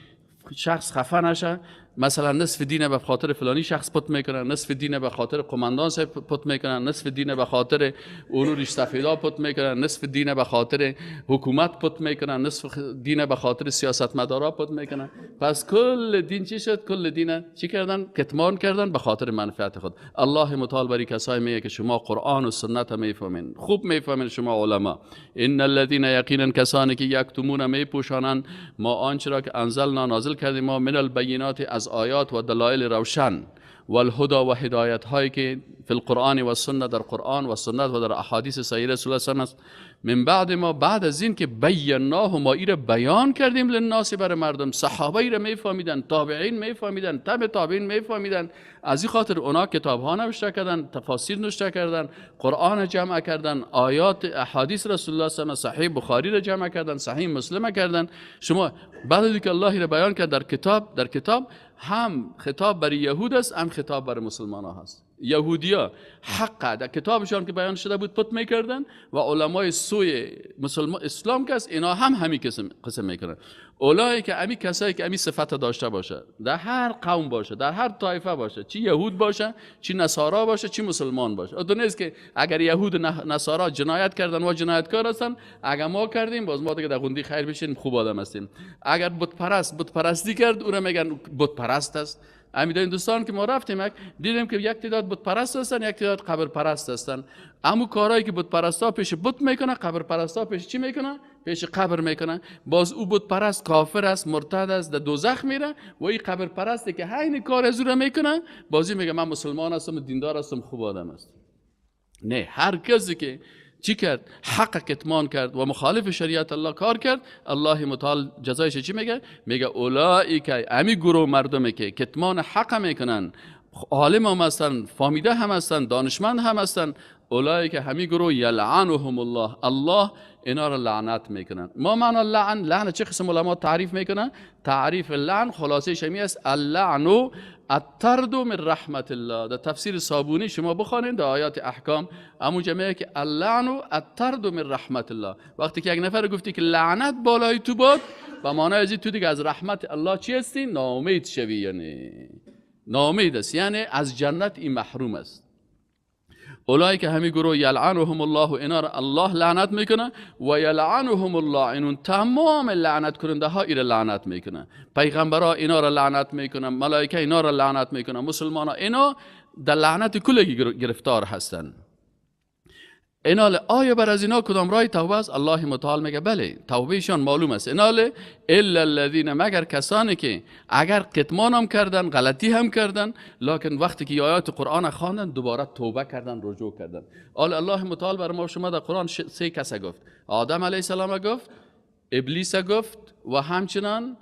شخص خفه نشه، مثلا نصف دین به خاطر فلانی شخص پت میکنن، نصف دین به خاطر قماندان صاحب پت میکنن، نصف دین به خاطر اونو ریش سفیدا پت میکنن، نصف دین به خاطر حکومت پت میکنن، نصف دین به خاطر سیاستمدارا پت میکنن. پس کل دین چی شد؟ کل دین چی کردن؟ کتمان کردن به خاطر منفعت خود. الله متعال برای کسایی میگه که شما قرآن و سنت میفهمین، خوب میفهمین شما علما. ان الذين یقینا کسانی که یکتمون میپوشانند ما آنچه را که انزلنا نازل کردیم ما من البینات از آیات و دلایل روشن، و الهدى و هدایت هایی که فی القرآن و سنت، در قرآن و سنت و در احادیث صحیح رسول الله صلی الله علیه و آله. من بعد ما، بعد از این که بیناه، ما ای را بیان کردیم للناس برای مردم، صحابه ای را میفهمیدن، تابعین میفهمیدن، تبع تابعین میفهمیدن. از این خاطر اونا کتاب ها نوشته کردن، تفاسیر نوشته کردن، قرآن جمع کردن، آیات احادیث رسول الله صلی الله علیه و صحیح بخاری را جمع کردن، صحیح مسلم کردن. شما بعد از اینکه الله را بیان کرد در کتاب، در کتاب هم خطاب برای یهود است، هم خطاب برای مسلمان ها هست. یهودیا حق در کتابشان که بیان شده بود پت میکردن و علمای سوی مسلمان اسلام که است اینا هم همین قسم میکنن. اولایی که امی کسایی که امی صفت داشته باشه، در هر قوم باشه، در هر طایفه باشه، چی یهود باشه، چی نصارا باشه، چی مسلمان باشه. اون نیست که اگر یهود نصارا جنایت کردن و جنایتکار هستن، اگر ما کردیم باز ما دیگه در غندی خیر بشیم، خوب آدم هستیم. اگر بت پرست بت پرستی کرد، او را میگن بت پرست است. امید دوستان که ما رفتیم دیدیم که یک تعداد بت پرست هستن، یک تعداد قبر پرست هستن. امو کارهایی که بت پرستا پیش بت میکنه، قبر پرستا پیش چی میکنه؟ پیش قبر میکنه. باز او بت پرست کافر است، مرتد است، در دوزخ میره و این قبر پرستی که عین کار از او را میکنه، بازی میگه من مسلمان هستم، دیندار هستم، خوب آدم هستم. نه، هر کسی که چی کرد؟ حق کتمان کرد و مخالف شریعت الله کار کرد، الله متعال جزایش چی میگه؟ میگه اولئک، امی گروه مردمی که کتمان حق میکنن، عالم هم هستن، فامیده هم هستن، دانشمند هم هستن، اولئک همی گروه یلعنهم الله، الله اینا را لعنت میکنن. ما معنا لعن، لعن چه قسم علما تعریف میکنن؟ تعریف لعن خلاصه شمی است اللعن الطرد من رحمت الله. در تفسیر صابونی شما بخوانید در آیات احکام امو جمعه که اللعن الطرد من رحمت الله. وقتی که یک نفر گفتی که لعنت بالای تو باد، به معنای از تو دیگه از رحمت الله چی هستی؟ ناامید شوی، یعنی ناامید است، یعنی از جنت این محروم است. اولایی که همی گروه یلعنهم الله، اینا را الله لعنت میکنه و یلعنهم اللاعنون، تمام لعنت کننده ها ایرا لعنت میکنه، پیغمبرا اینا را لعنت میکنه، ملائکه اینا را لعنت میکنه، مسلمان ها اینا در لعنت کلگی گرفتار هستند. اینال آیا بر از اینا کدام رای توبه است؟ الله متعال میگه بله، توبهشان معلوم است. اینال الا الذین، مگر کسانی که اگر کتمان هم کردن، غلطی هم کردن، لکن وقتی که آیات قرآن خواندن دوباره توبه کردن، رجوع کردن. آل الله متعال بر ما شما در قرآن سه کس گفت: آدم علیه السلام گفت، ابلیس گفت و همچنان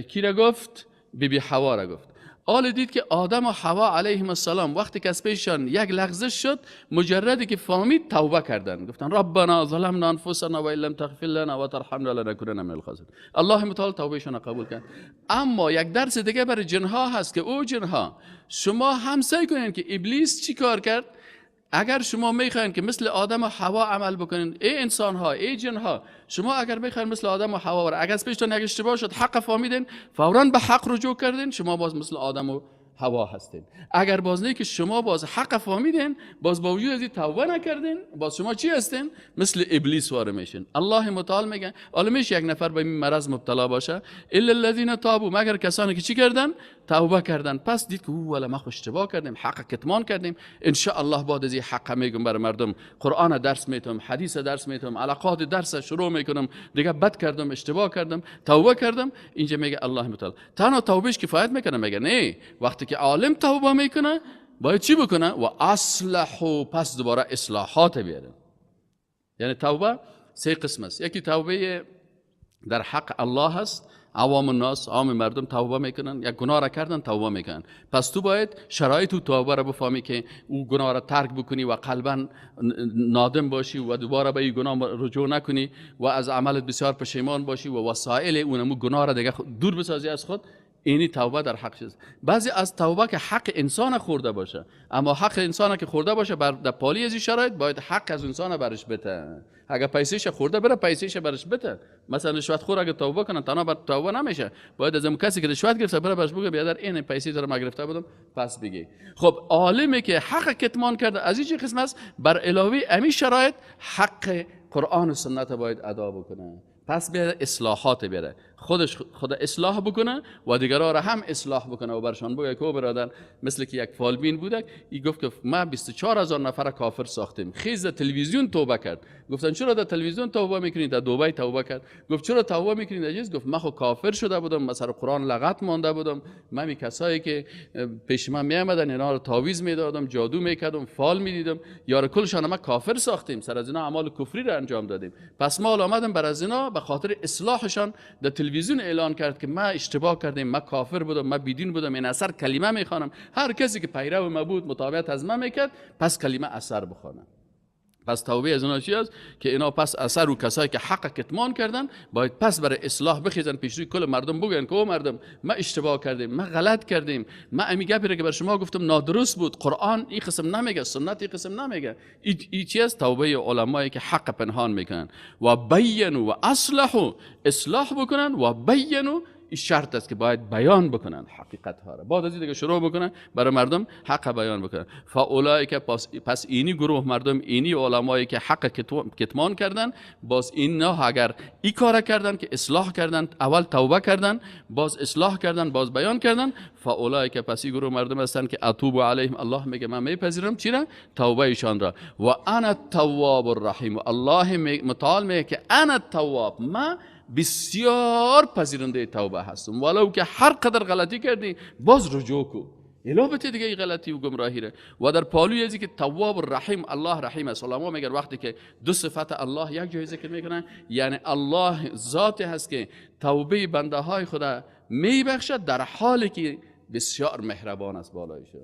کی را گفت؟ بی بی حوا را گفت. آل دید که آدم و حوا علیهم السلام وقتی که از پیشان یک لغزش شد، مجردی که فهمید توبه کردن، گفتن ربنا ظلمنا انفسنا و ان لم تغفر لنا و ترحمنا لنکونن من الخاسرین. الله متعال توبهشان قبول کرد. اما یک درس دیگه برای جنها هست که او جنها شما هم سعی کنین که ابلیس چی کار کرد. اگر شما میخواین که مثل آدم و حوا عمل بکنین، ای انسان ها، ای جن ها، شما اگر میخواین مثل آدم و حوا بره، اگر از پیشتون یک اشتباه شد، حق فهمیدین، فوراً به حق رجوع کردین، شما باز مثل آدم و حوا هستین. اگر باز نه که شما باز حق فهمیدین، باز با وجود از این توبه نکردین، باز شما چی هستین؟ مثل ابلیس واره میشین. الله متعال میگه حالا میشه یک نفر به این مرض مبتلا باشه، الا الذین تابوا، مگر کسانی که چی کردن؟ توبه کردن. پس دید که او ولا ما اشتباه کردیم، حق کتمان کردیم، ان شاء الله بعد از این حق میگم بر مردم، قرآن درس میتم، حدیث درس میتم، علاقات درس شروع میکنم، دیگه بد کردم، اشتباه کردم، توبه کردم. اینجا میگه الله متعال تنها توبهش کفایت میکنه؟ میگه نه، وقتی که عالم توبه میکنه باید چی بکنه؟ و اصلحوا، پس دوباره اصلاحات بیاره. یعنی توبه سه قسم است. یکی توبه در حق الله هست، عوام الناس، عام مردم توبه میکنن، یک گناه را کردن توبه میکنن. پس تو باید شرایط او توبه را بفهمی که او گناه را ترک بکنی و قلبا نادم باشی و دوباره به این گناه رجوع نکنی و از عملت بسیار پشیمان باشی و وسایل اونمو گناه را دیگه دور بسازی از خود. اینی توبه در حق چیز. بعضی از توبه که حق انسان خورده باشه، اما حق انسان که خورده باشه بر در پالی از این شرایط باید حق از انسان برش بده. اگر پیسهش خورده بره پیسهش برش بده. مثلا رشوت خور اگه توبه کنه تنها بر توبه نمیشه، باید از اون کسی که رشوت گرفته بره برش بگه بیادر این پیسه داره ما گرفته بودم پس بگی. خب عالمی که حق کتمان کرده از این قسم است، بر علاوه امی شرایط حق قرآن و سنت باید ادا بکنه. پس بیاره اصلاحات بیاره، خودش خود اصلاح بکنه و دیگرها را هم اصلاح بکنه و برشان بگه که برادر، مثل که یک فالبین بوده، ای گفت که ما 24000 نفر کافر ساختیم. خیز تلویزیون توبه کرد. گفتن چرا در تلویزیون توبه میکنید؟ در دبی توبه کرد. گفت چرا توبه میکنید؟ عجیز گفت من خو کافر شده بودم، مثلا قرآن لغت مانده بودم، من می کسایی که پیش من میامدن اینا رو تعویذ میدادم، جادو میکردم، فال میدیدم، یار کلشان ما کافر ساختیم، سر از اینا اعمال کفری را انجام دادیم. پس ما آمدم بر از اینا به خاطر اصلاحشان در تلویزیون اعلان کرد که ما اشتباه کردیم، ما کافر بودم، ما بیدین بودم، این اثر کلمه میخوانم، هر کسی که پیرو ما بود متابعت از ما میکرد، پس کلمه اثر بخوانه. پس توبه از اینا چی است؟ که اینا پس اثر و کسایی که حق کتمان کردن باید پس برای اصلاح بخیزن، پیش روی کل مردم بگن که او مردم ما اشتباه کردیم، ما غلط کردیم، ما امی گپی را که بر شما گفتم نادرست بود، قرآن این قسم نمیگه، سنت این قسم نمیگه. ای چی است؟ توبه علمایی که حق پنهان میکنن و بینوا و اصلحوا، اصلاح بکنن و بینوا، این شرط است که باید بیان بکنن حقیقت ها را. بعد از این دیگه شروع بکنن برای مردم حق بیان بکنن. فاولئک، پس اینی گروه مردم، اینی علمایی که حق کتمان کردن، باز اینا اگر این کار کردن که اصلاح کردن، اول توبه کردن، باز اصلاح کردن، باز بیان کردن، فاولئک، پس این گروه مردم هستن که اتوب علیهم، الله میگه من میپذیرم چی را؟ توبه ایشان را. و انا التواب الرحیم، الله متعال میگه که انا التواب، من بسیار پذیرنده توبه هستم، ولو که هر قدر غلطی کردی باز رجوع کو، الا بته دیگه این غلطی و گمراهی را. و در پالوی ازی که تواب الرحیم، الله رحیم است. علما میگن وقتی که دو صفت الله یک جای ذکر میکنن، یعنی الله ذات هست که توبه بنده های خدا میبخشد در حالی که بسیار مهربان است بالایشان.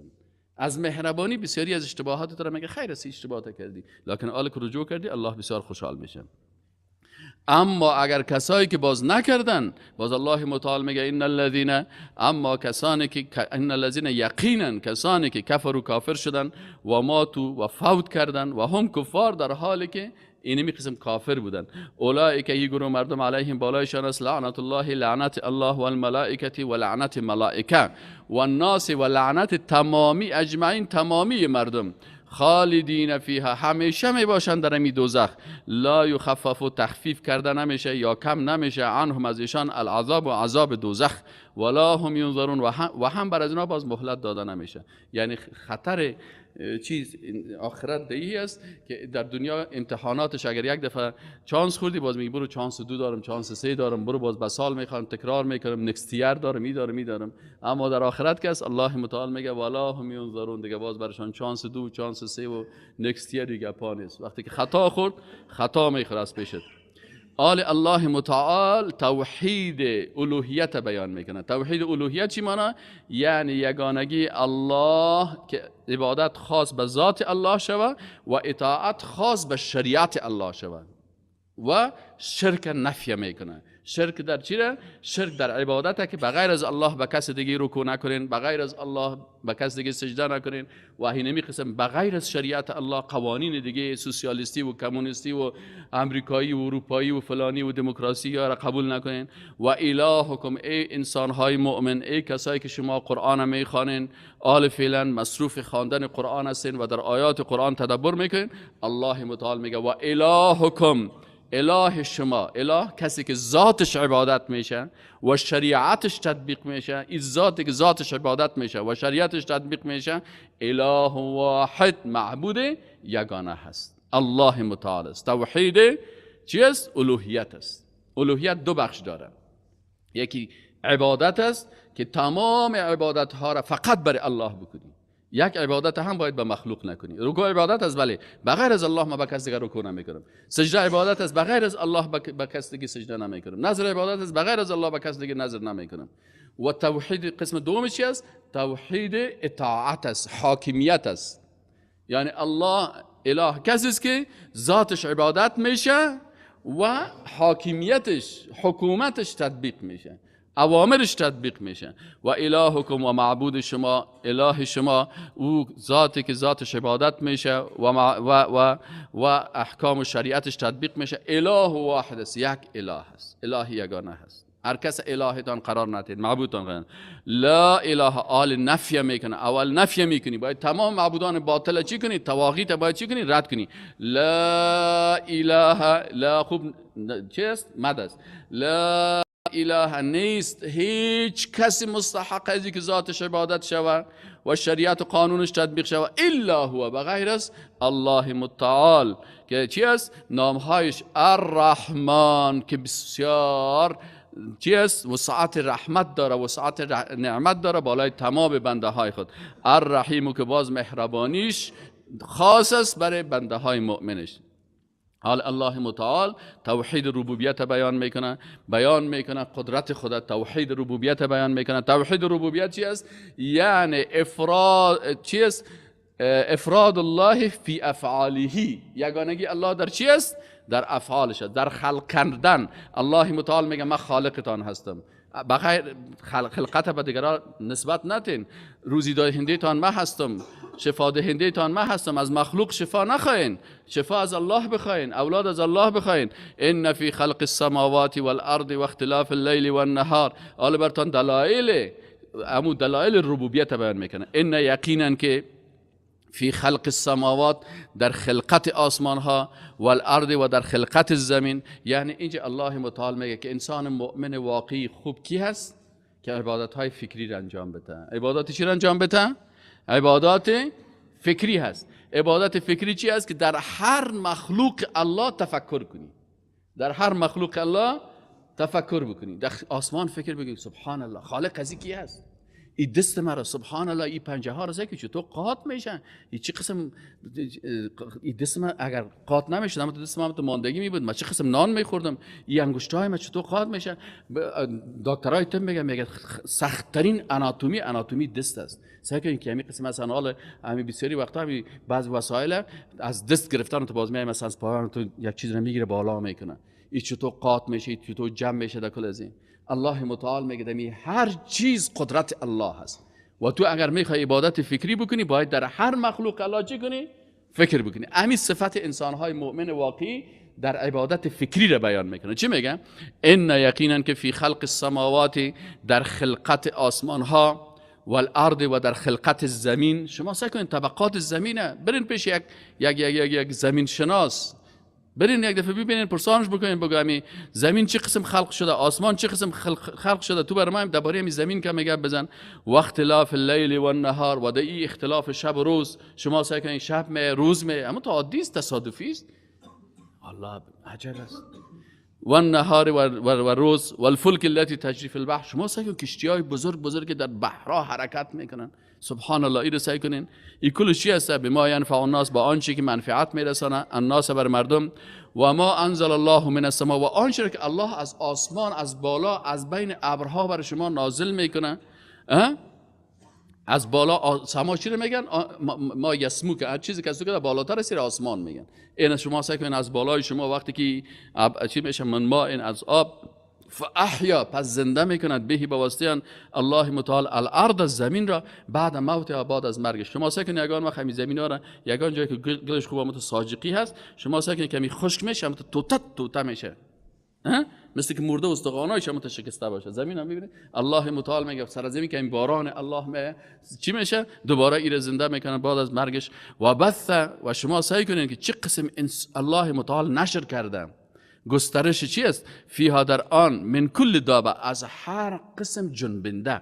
از مهربانی بسیاری از اشتباهات تو را میگه خیر است اشتباهات کردی، لکن حالا که رجوع کردی الله بسیار خوشحال میشه. اما اگر کسایی که باز نکردن، باز الله متعال میگه ان الذین، اما کسانی که ان الذین، یقینا کسانی که کفروا، کافر شدن، و ماتو، و فوت کردن، و هم کفار، در حالی که اینمی قسم کافر بودن، اولئک، ای گروه مردم، علیهم، بالایشان است، لعنت الله، لعنت الله، و الملائکه، و لعنت ملائکه، و الناس، و لعنت تمامی، اجمعین، تمامی مردم، خالدین فیها، همیشه می باشند در امی دوزخ، لا یخفف، تخفیف کرده نمیشه یا کم نمیشه، عنهم، از ایشان، العذاب، و عذاب دوزخ، ولا هم ینظرون، و هم بر از اینا باز مهلت داده نمیشه. یعنی خطر چیز آخرت دهی است که در دنیا امتحاناتش اگر یک دفعه چانس خوردی، باز میگی برو چانس 2 دارم، چانس 3 دارم، برو باز به سال میخوام تکرار میکنم، next year دارم، می دارم می دارم. اما در آخرت که است، الله متعال میگه ولا هم ینظرون، دیگه باز برشان چانس 2، چانس 3 و next year دیگه پا نیست. وقتی که خطا خورد، خطا میخوره از پیشت. آل الله متعال توحید الوهیت بیان میکنه. توحید الوهیت چی مانا؟ یعنی یگانگی الله که عبادت خاص به ذات الله شوه و اطاعت خاص به شریعت الله شوه و شرک نفی میکنه. شرک در چیه؟ شرک در عبادت که بغیر از الله به کس دیگه رکوع نکنین، بغیر از الله به کس دیگه سجده نکنین و اینمی قسم بغیر از شریعت الله قوانین دیگه سوسیالیستی و کمونیستی و امریکایی و اروپایی و فلانی و دموکراسی را قبول نکنین. و الهکم، ای انسانهای مؤمن، ای کسایی که شما قرآن میخوانین، آل فعلا مصروف خواندن قرآن هستین و در آیات قرآن تدبر میکنین، الله متعال میگه و الهکم، اله شما، اله کسی که ذاتش عبادت میشه و شریعتش تطبیق میشه، این ذاتی که ذاتش عبادت میشه و شریعتش تطبیق میشه، اله واحد، معبود یگانه هست، الله متعال است. توحید چی است؟ الوهیت است. الوهیت دو بخش داره، یکی عبادت است که تمام عبادت ها را فقط برای الله بکنی، یک عبادت هم باید به مخلوق نکنی. رکوع عبادت است، بله، بغیر از الله ما به کس دیگر رکوع نمیکنم. سجده عبادت است، بغیر از الله به کس دیگه سجده نمیکنم. نذر عبادت است، بغیر از الله به کس دیگه نذر نمیکنم. و توحید قسم دوم چی است؟ توحید اطاعت است، حاکمیت است. یعنی الله اله کسی است که ذاتش عبادت میشه و حاکمیتش، حکومتش تطبیق میشه، اوامرش تطبیق میشه. و الهکم، و معبود شما، اله شما، او ذاتی که ذاتش عبادت میشه و احکام و شریعتش تطبیق میشه، اله واحد است، یک اله است، اله یگانه است. هر کس الهتان قرار ندید، معبودتان قرار. لا اله، آل نفی میکنه، اول نفی میکنی، باید تمام معبودان باطل چی کنی؟ طواغیت باید چی کنی؟ رد کنی. لا اله، لا خوب چی است؟ مد است. لا اله نیست هیچ کسی مستحق از که ذاتش عبادت شود و شریعت و قانونش تطبیق شود الا هو، بغیر از الله متعال که چی است؟ نامهایش الرحمن که بسیار چی است؟ وسعت رحمت داره، وسعت نعمت داره بالای تمام بنده های خود. الرحیم که باز مهربانیش خاص است برای بنده های مؤمنش. حال الله متعال توحید ربوبیت بیان میکنه، بیان میکنه قدرت خدا، توحید ربوبیت بیان میکنه. توحید ربوبیت چی است؟ یعنی افراد چی است؟ افراد الله فی افعاله، یگانگی الله در چی است؟ در افعالش، در خلق کردن. الله متعال میگه من خالقتان هستم، بغیر خلقت به دیگران نسبت نتین. روزی دهنده تان من هستم، شفا دهنده تان من هستم، از مخلوق شفا نخواین، شفا از الله بخواین، اولاد از الله بخواین. ان فی خلق السماوات والارض و اختلاف اللیل والنهار. حالا برتان دلایل، امو دلایل ربوبیت بیان میکنه. ان یقینا که فی خلق السماوات، در خلقت آسمان ها، والارض و در خلقت زمین. یعنی اینجا الله متعال میگه که انسان مؤمن واقعی خوب کی هست؟ که عبادت های فکری را انجام بده. عبادات چی را انجام بده؟ عبادات فکری هست. عبادت فکری چی هست؟ که در هر مخلوق الله تفکر کنی، در هر مخلوق الله تفکر بکنی، در آسمان فکر بکنی سبحان الله خالق از کی هست؟ این دست مرا سبحان الله، این پنجه ها را که چطور قاط میشن، این چه قسم، این دست من اگر قاط نمیشد اما دست من تو ماندگی می بود، من چه قسم نان میخوردم، این انگشتای من چطور قاط میشن. دکترای طب میگه سخت ترین اناتومی دست است. سعی کنین که همین قسم مثلا حال همین بسیاری وقتا همین بعض وسایل از دست گرفتن تو باز میای مثلا از پایان تو یک چیز رو میگیره بالا میکنه، این چطور قاط میشه، این چطور جمع میشه. در کل از این الله متعال میگه دمی هر چیز قدرت الله هست و تو اگر میخوای عبادت فکری بکنی باید در هر مخلوق الله چی کنی؟ فکر بکنی. همین صفت انسانهای مؤمن واقعی در عبادت فکری را بیان میکنه. چی میگه؟ ان یقینا که فی خلق السماوات، در خلقت آسمان ها، والارض و در خلقت زمین. شما سعی کنید طبقات زمینه برین پیش یک یک یک یک زمین شناس، برین یک دفعه ببینین، پرسانش بکنین، بگو زمین چه قسم خلق شده، آسمان چه قسم خلق شده، تو برای ما درباره همین زمین که میگه بزن. و اختلاف اللیل و النهار، و در این اختلاف شب و روز. شما سعی کنین شب می روز می، اما تو عادی است، تصادفی است. الله عجب است. و النهار و روز، و الفلک التي تجری فی البحر. شما سعی کنین کشتی‌های بزرگ بزرگ در بحرها حرکت میکنن، سبحان الله، این رو سعی کنین. این کل چی هست؟ بما ینفع الناس، با آنچه که منفعت میرسانه، الناس بر مردم. و ما انزل الله من السماء، و آنچه که الله از آسمان، از بالا، از بین ابرها بر شما نازل میکنه. از بالا سما چی رو میگن؟ ما یسمو، که هر چیزی که از تو بالاتر است آسمان میگن. این شما سعی کنین از بالای شما وقتی که چی میشه، من ما این از آب، فاحیا، پس زنده میکند، بهی به واسطه الله متعال، الارض زمین را، بعد موت یا بعد از مرگش. شما سعی کنید یگان وقت همین زمین ها را، یگان جایی که گلش خوب مت ساجقی هست، شما سعی کنید کمی خشک میشه، مت توته توته میشه، مثل که مرده استخوانایش هم شکسته باشه. زمین هم میبینید الله متعال میگه سر زمین که این باران الله می چی میشه، دوباره ایره زنده میکنه بعد از مرگش. و بث، و شما سعی کنید که چه قسم الله متعال نشر کرده، گسترش چی است؟ فیها، در آن، من کل دابه، از هر قسم جنبنده.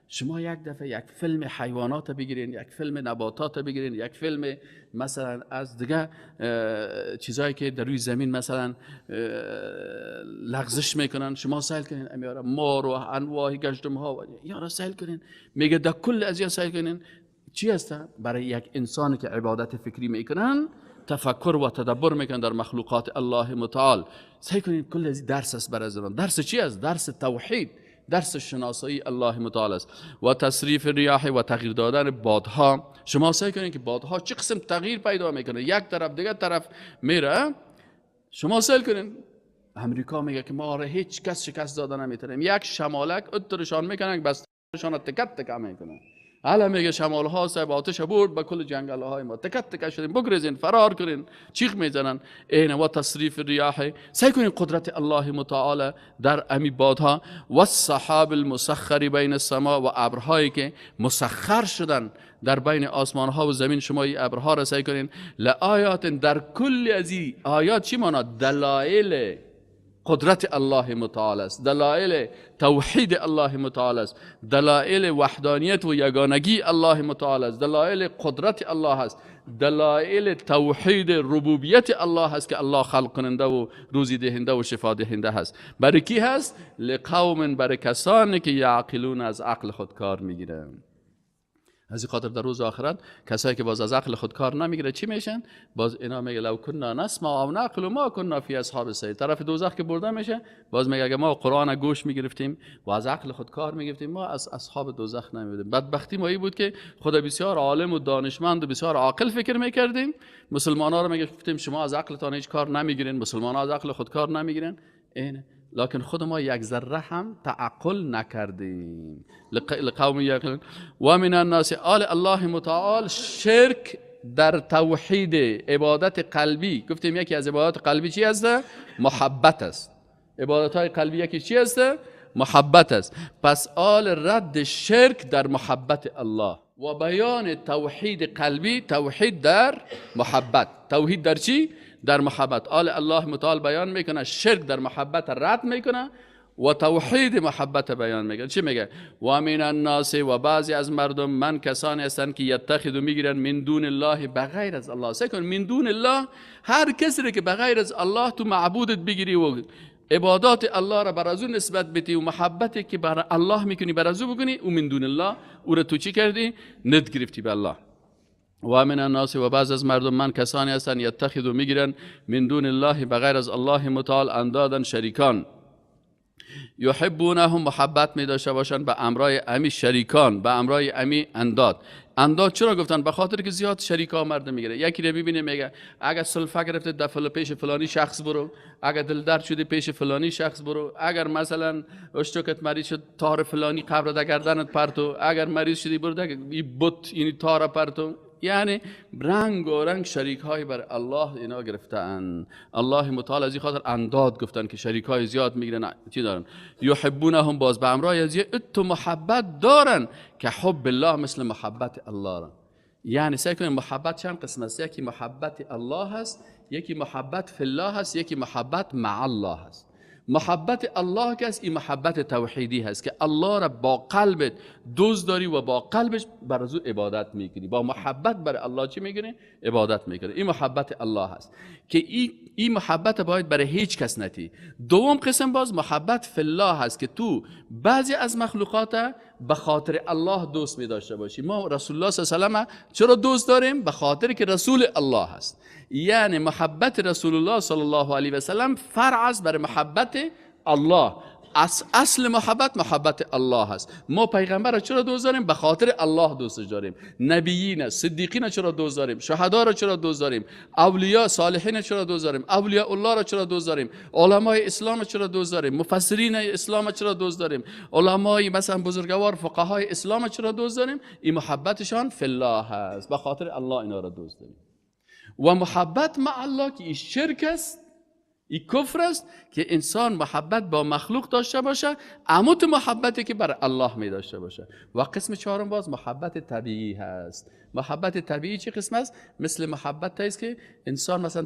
شما یک دفعه یک فیلم حیوانات بگیرین، یک فیلم نباتات بگیرین، یک فیلم مثلا از دیگه چیزایی که در روی زمین مثلا لغزش میکنن، شما سیل کنین امیارا مار و انواع گشتم ها یارا سیل کنین. میگه در کل از یا سیل کنین چی هست؟ برای یک انسانی که عبادت فکری میکنن، تفکر و تدبر میکنن در مخلوقات الله متعال. سعی کنین کل از درس است برای زمان. درس چی است؟ درس توحید، درس شناسایی الله متعال است. و تصریف ریاح، و تغییر دادن بادها. شما سعی کنین که بادها چه قسم تغییر پیدا میکنه، یک طرف دیگه طرف میره. شما سعی کنین امریکا میگه که ما را هیچ کس شکست داده نمیتونیم، یک شمالک اترشان میکنن، بستشان تکت تک میکنن. حالا میگه شمال ها صاحب آتش برد به کل جنگل های ما، تکت تک شدیم، بگریزین، فرار کنین، چیخ میزنن. این و تصریف ریاح، سعی کنین قدرت الله متعال در امی بادها. و السحاب المسخر بین السماء، و ابرهایی که مسخر شدن در بین آسمان ها و زمین، شما این ابرها را سعی کنین. لآیات، در کل از این آیات چی معنا؟ دلایل. قدرت الله متعال است، دلایل توحید الله متعال است، دلایل وحدانیت و یگانگی الله متعال است، دلایل قدرت الله است، دلایل توحید ربوبیت الله است که الله خلق کننده و روزی دهنده و شفا دهنده هست. برای کی هست؟ لقوم، برای کسانی که یعقلون، از عقل خود کار میگیرن. از این خاطر در روز آخرت کسایی که باز از عقل خود کار نمیگیره چی میشن؟ باز اینا میگه لو کنا نسمع او نعقل ما کنا فی اصحاب السعیر. طرف دوزخ که برده میشه باز میگه اگه ما قرآن گوش میگرفتیم و از عقل خود کار میگرفتیم ما از اصحاب دوزخ نمیبودیم. بدبختی ما این بود که خدا بسیار عالم و دانشمند و بسیار عاقل فکر میکردیم، مسلمانا رو میگفتیم شما از عقلتان هیچ کار نمیگیرین، مسلمانا از عقل خود کار نمیگیرن، اینه. لکن خود ما یک ذره هم تعقل نکردیم. لقوم یعقلون. و من الناس، آل الله متعال شرک در توحید عبادت قلبی، گفتیم یکی از عبادات قلبی چی است؟ محبت است. عبادت های قلبی یکی چی است؟ محبت است. پس آل رد شرک در محبت الله و بیان توحید قلبی، توحید در محبت. توحید در چی؟ در محبت. آل الله متعال بیان میکنه شرک در محبت رد میکنه و توحید محبت بیان میکنه. چی میگه؟ و من الناس، و بعضی از مردم، من کسانی هستند که یتخذ میگیرن من دون الله، بغیر از الله. سکن من دون الله، هر کسی که بغیر از الله تو معبودت بگیری و عبادات الله را بر از او نسبت بدی و محبتی که بر الله میکنی بر از او بکنی، او من دون الله، او را تو چی کردی؟ ند گرفتی به الله. و من الناس، و بعض از مردم، من کسانی هستند یتخذ میگیرن من دون الله، بغیر از الله متعال، اندادن، شریکان، یحبونهم، محبت می داشته باشند به امرای امی شریکان، به امرای امی انداد. انداد چرا گفتن؟ به خاطر که زیاد شریکا مردم میگیره. یکی رو ببینه میگه اگر سلفه گرفته دفل پیش فلانی شخص برو، اگر دل درد شده پیش فلانی شخص برو، اگر مثلا اشتکت مریض شد تار فلانی قبر در گردنت پرتو، اگر مریض شدی برو این بت یعنی تار پرتو. یعنی رنگ و رنگ شریک های بر الله اینا گرفتن. الله متعال از این خاطر انداد گفتن که شریک های زیاد میگیرن. چی دارن؟ یحبونهم، باز به امرای از تو محبت دارن که حب الله مثل محبت الله را. یعنی سعی کنیم محبت چند قسم است؟ یکی محبت الله هست، یکی محبت فی الله هست، یکی محبت مع الله هست. محبت الله که است این محبت توحیدی هست که الله را با قلبت دوست داری و با قلبش بر از او عبادت میکنی، با محبت بر الله چی میکنی؟ عبادت میکنی. این محبت الله هست که این محبت باید برای هیچ کس نتی. دوم قسم باز محبت فی الله هست که تو بعضی از مخلوقات به خاطر الله دوست می داشته باشی. ما رسول الله صلی الله علیه و چرا دوست داریم؟ به خاطر که رسول الله هست. یعنی محبت رسول الله صلی الله علیه و سلم فرع است بر محبت الله. اصل محبت محبت الله هست. ما پیغمبر را چرا دوست داریم؟ به خاطر الله دوست داریم. نبیین، صدیقین چرا دوست داریم؟ شهدا را چرا دوست داریم؟ اولیا صالحین چرا دوست داریم؟ اولیاء الله را چرا دوست داریم؟ علمای اسلام چرا دوست داریم؟ مفسرین اسلام چرا دوست داریم؟ علمای مثلا بزرگوار فقهای اسلام چرا دوست داریم؟ این محبتشان فی الله هست، به خاطر الله اینا را دوست داریم. و محبت مع الله که این شرک است، این کفر است که انسان محبت با مخلوق داشته باشه، اما تو محبتی که بر الله می داشته باشه. و قسم چهارم باز محبت طبیعی هست. محبت طبیعی چه قسم است؟ مثل محبت است که انسان مثلا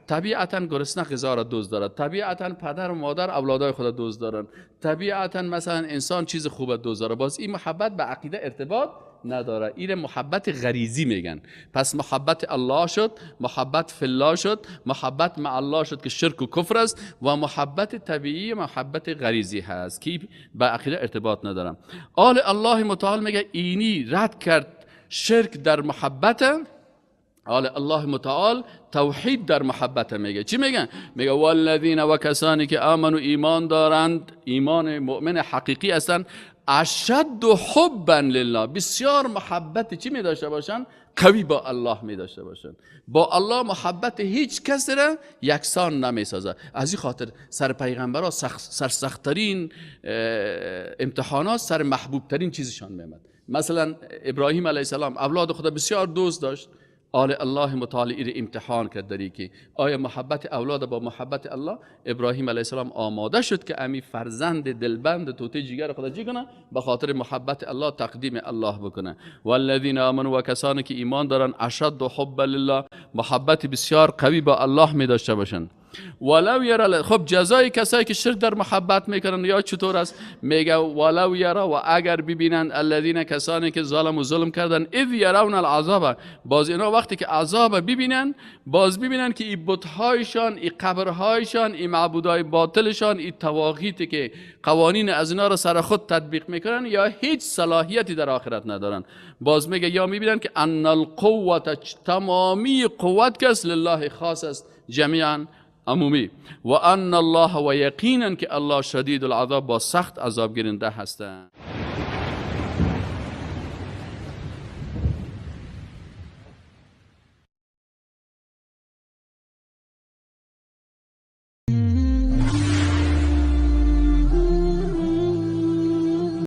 طبیعتاً گرسنه غذا را دوست دارد، طبیعتاً پدر و مادر اولادای خود دوست دارن، طبیعتاً مثلا انسان چیز خوب دوست داره. باز این محبت به عقیده ارتباط نداره، این محبت غریزی میگن. پس محبت الله شد، محبت فی الله شد، محبت مع الله شد که شرک و کفر است، و محبت طبیعی محبت غریزی هست که به عقیده ارتباط نداره. آل الله متعال میگه اینی رد کرد شرک در محبت. آل الله متعال توحید در محبت میگه. چی میگن؟ میگه والذین، و کسانی که آمنو، ایمان دارند، ایمان مؤمن حقیقی هستند، اشد حبا لله، بسیار محبت چی می داشته باشن؟ قوی با الله می داشته باشن. با الله محبت هیچ کس را یکسان نمی سازه. از این خاطر سر پیغمبرا سرسخت‌ترین امتحانات سر محبوب ترین چیزشان میامد. مثلا ابراهیم علیه السلام اولاد خدا بسیار دوست داشت، آل الله متعال ایر امتحان کرد داری که آیا محبت اولاد با محبت الله؟ ابراهیم علیه السلام آماده شد که امی فرزند دلبند توته جگر خدا چی کنه؟ به خاطر محبت الله تقدیم الله بکنه. والذین آمنوا، و کسانی که ایمان دارن، اشد حب لله، محبت بسیار قوی با الله می داشته باشن. ولو یرا، خب جزای کسایی که شرک در محبت میکنن یا چطور است؟ میگه ولو یرا، و اگر ببینند الذین کسانی که ظلم و ظلم کردن، اذ یرون العذاب، باز اینا وقتی که عذاب ببینن، باز ببینن که این بت‌هایشان، این قبرهایشان، این معبودای باطلشان، این طواغیتی که قوانین از اینا را سر خود تطبیق میکنن یا هیچ صلاحیتی در آخرت ندارن. باز میگه یا میبینن که ان القوة، تمامی قوت کس لله خاص است، جمیعا عمومی، و ان الله، و یقینا که الله شدید العذاب، با سخت عذاب گیرنده هستند.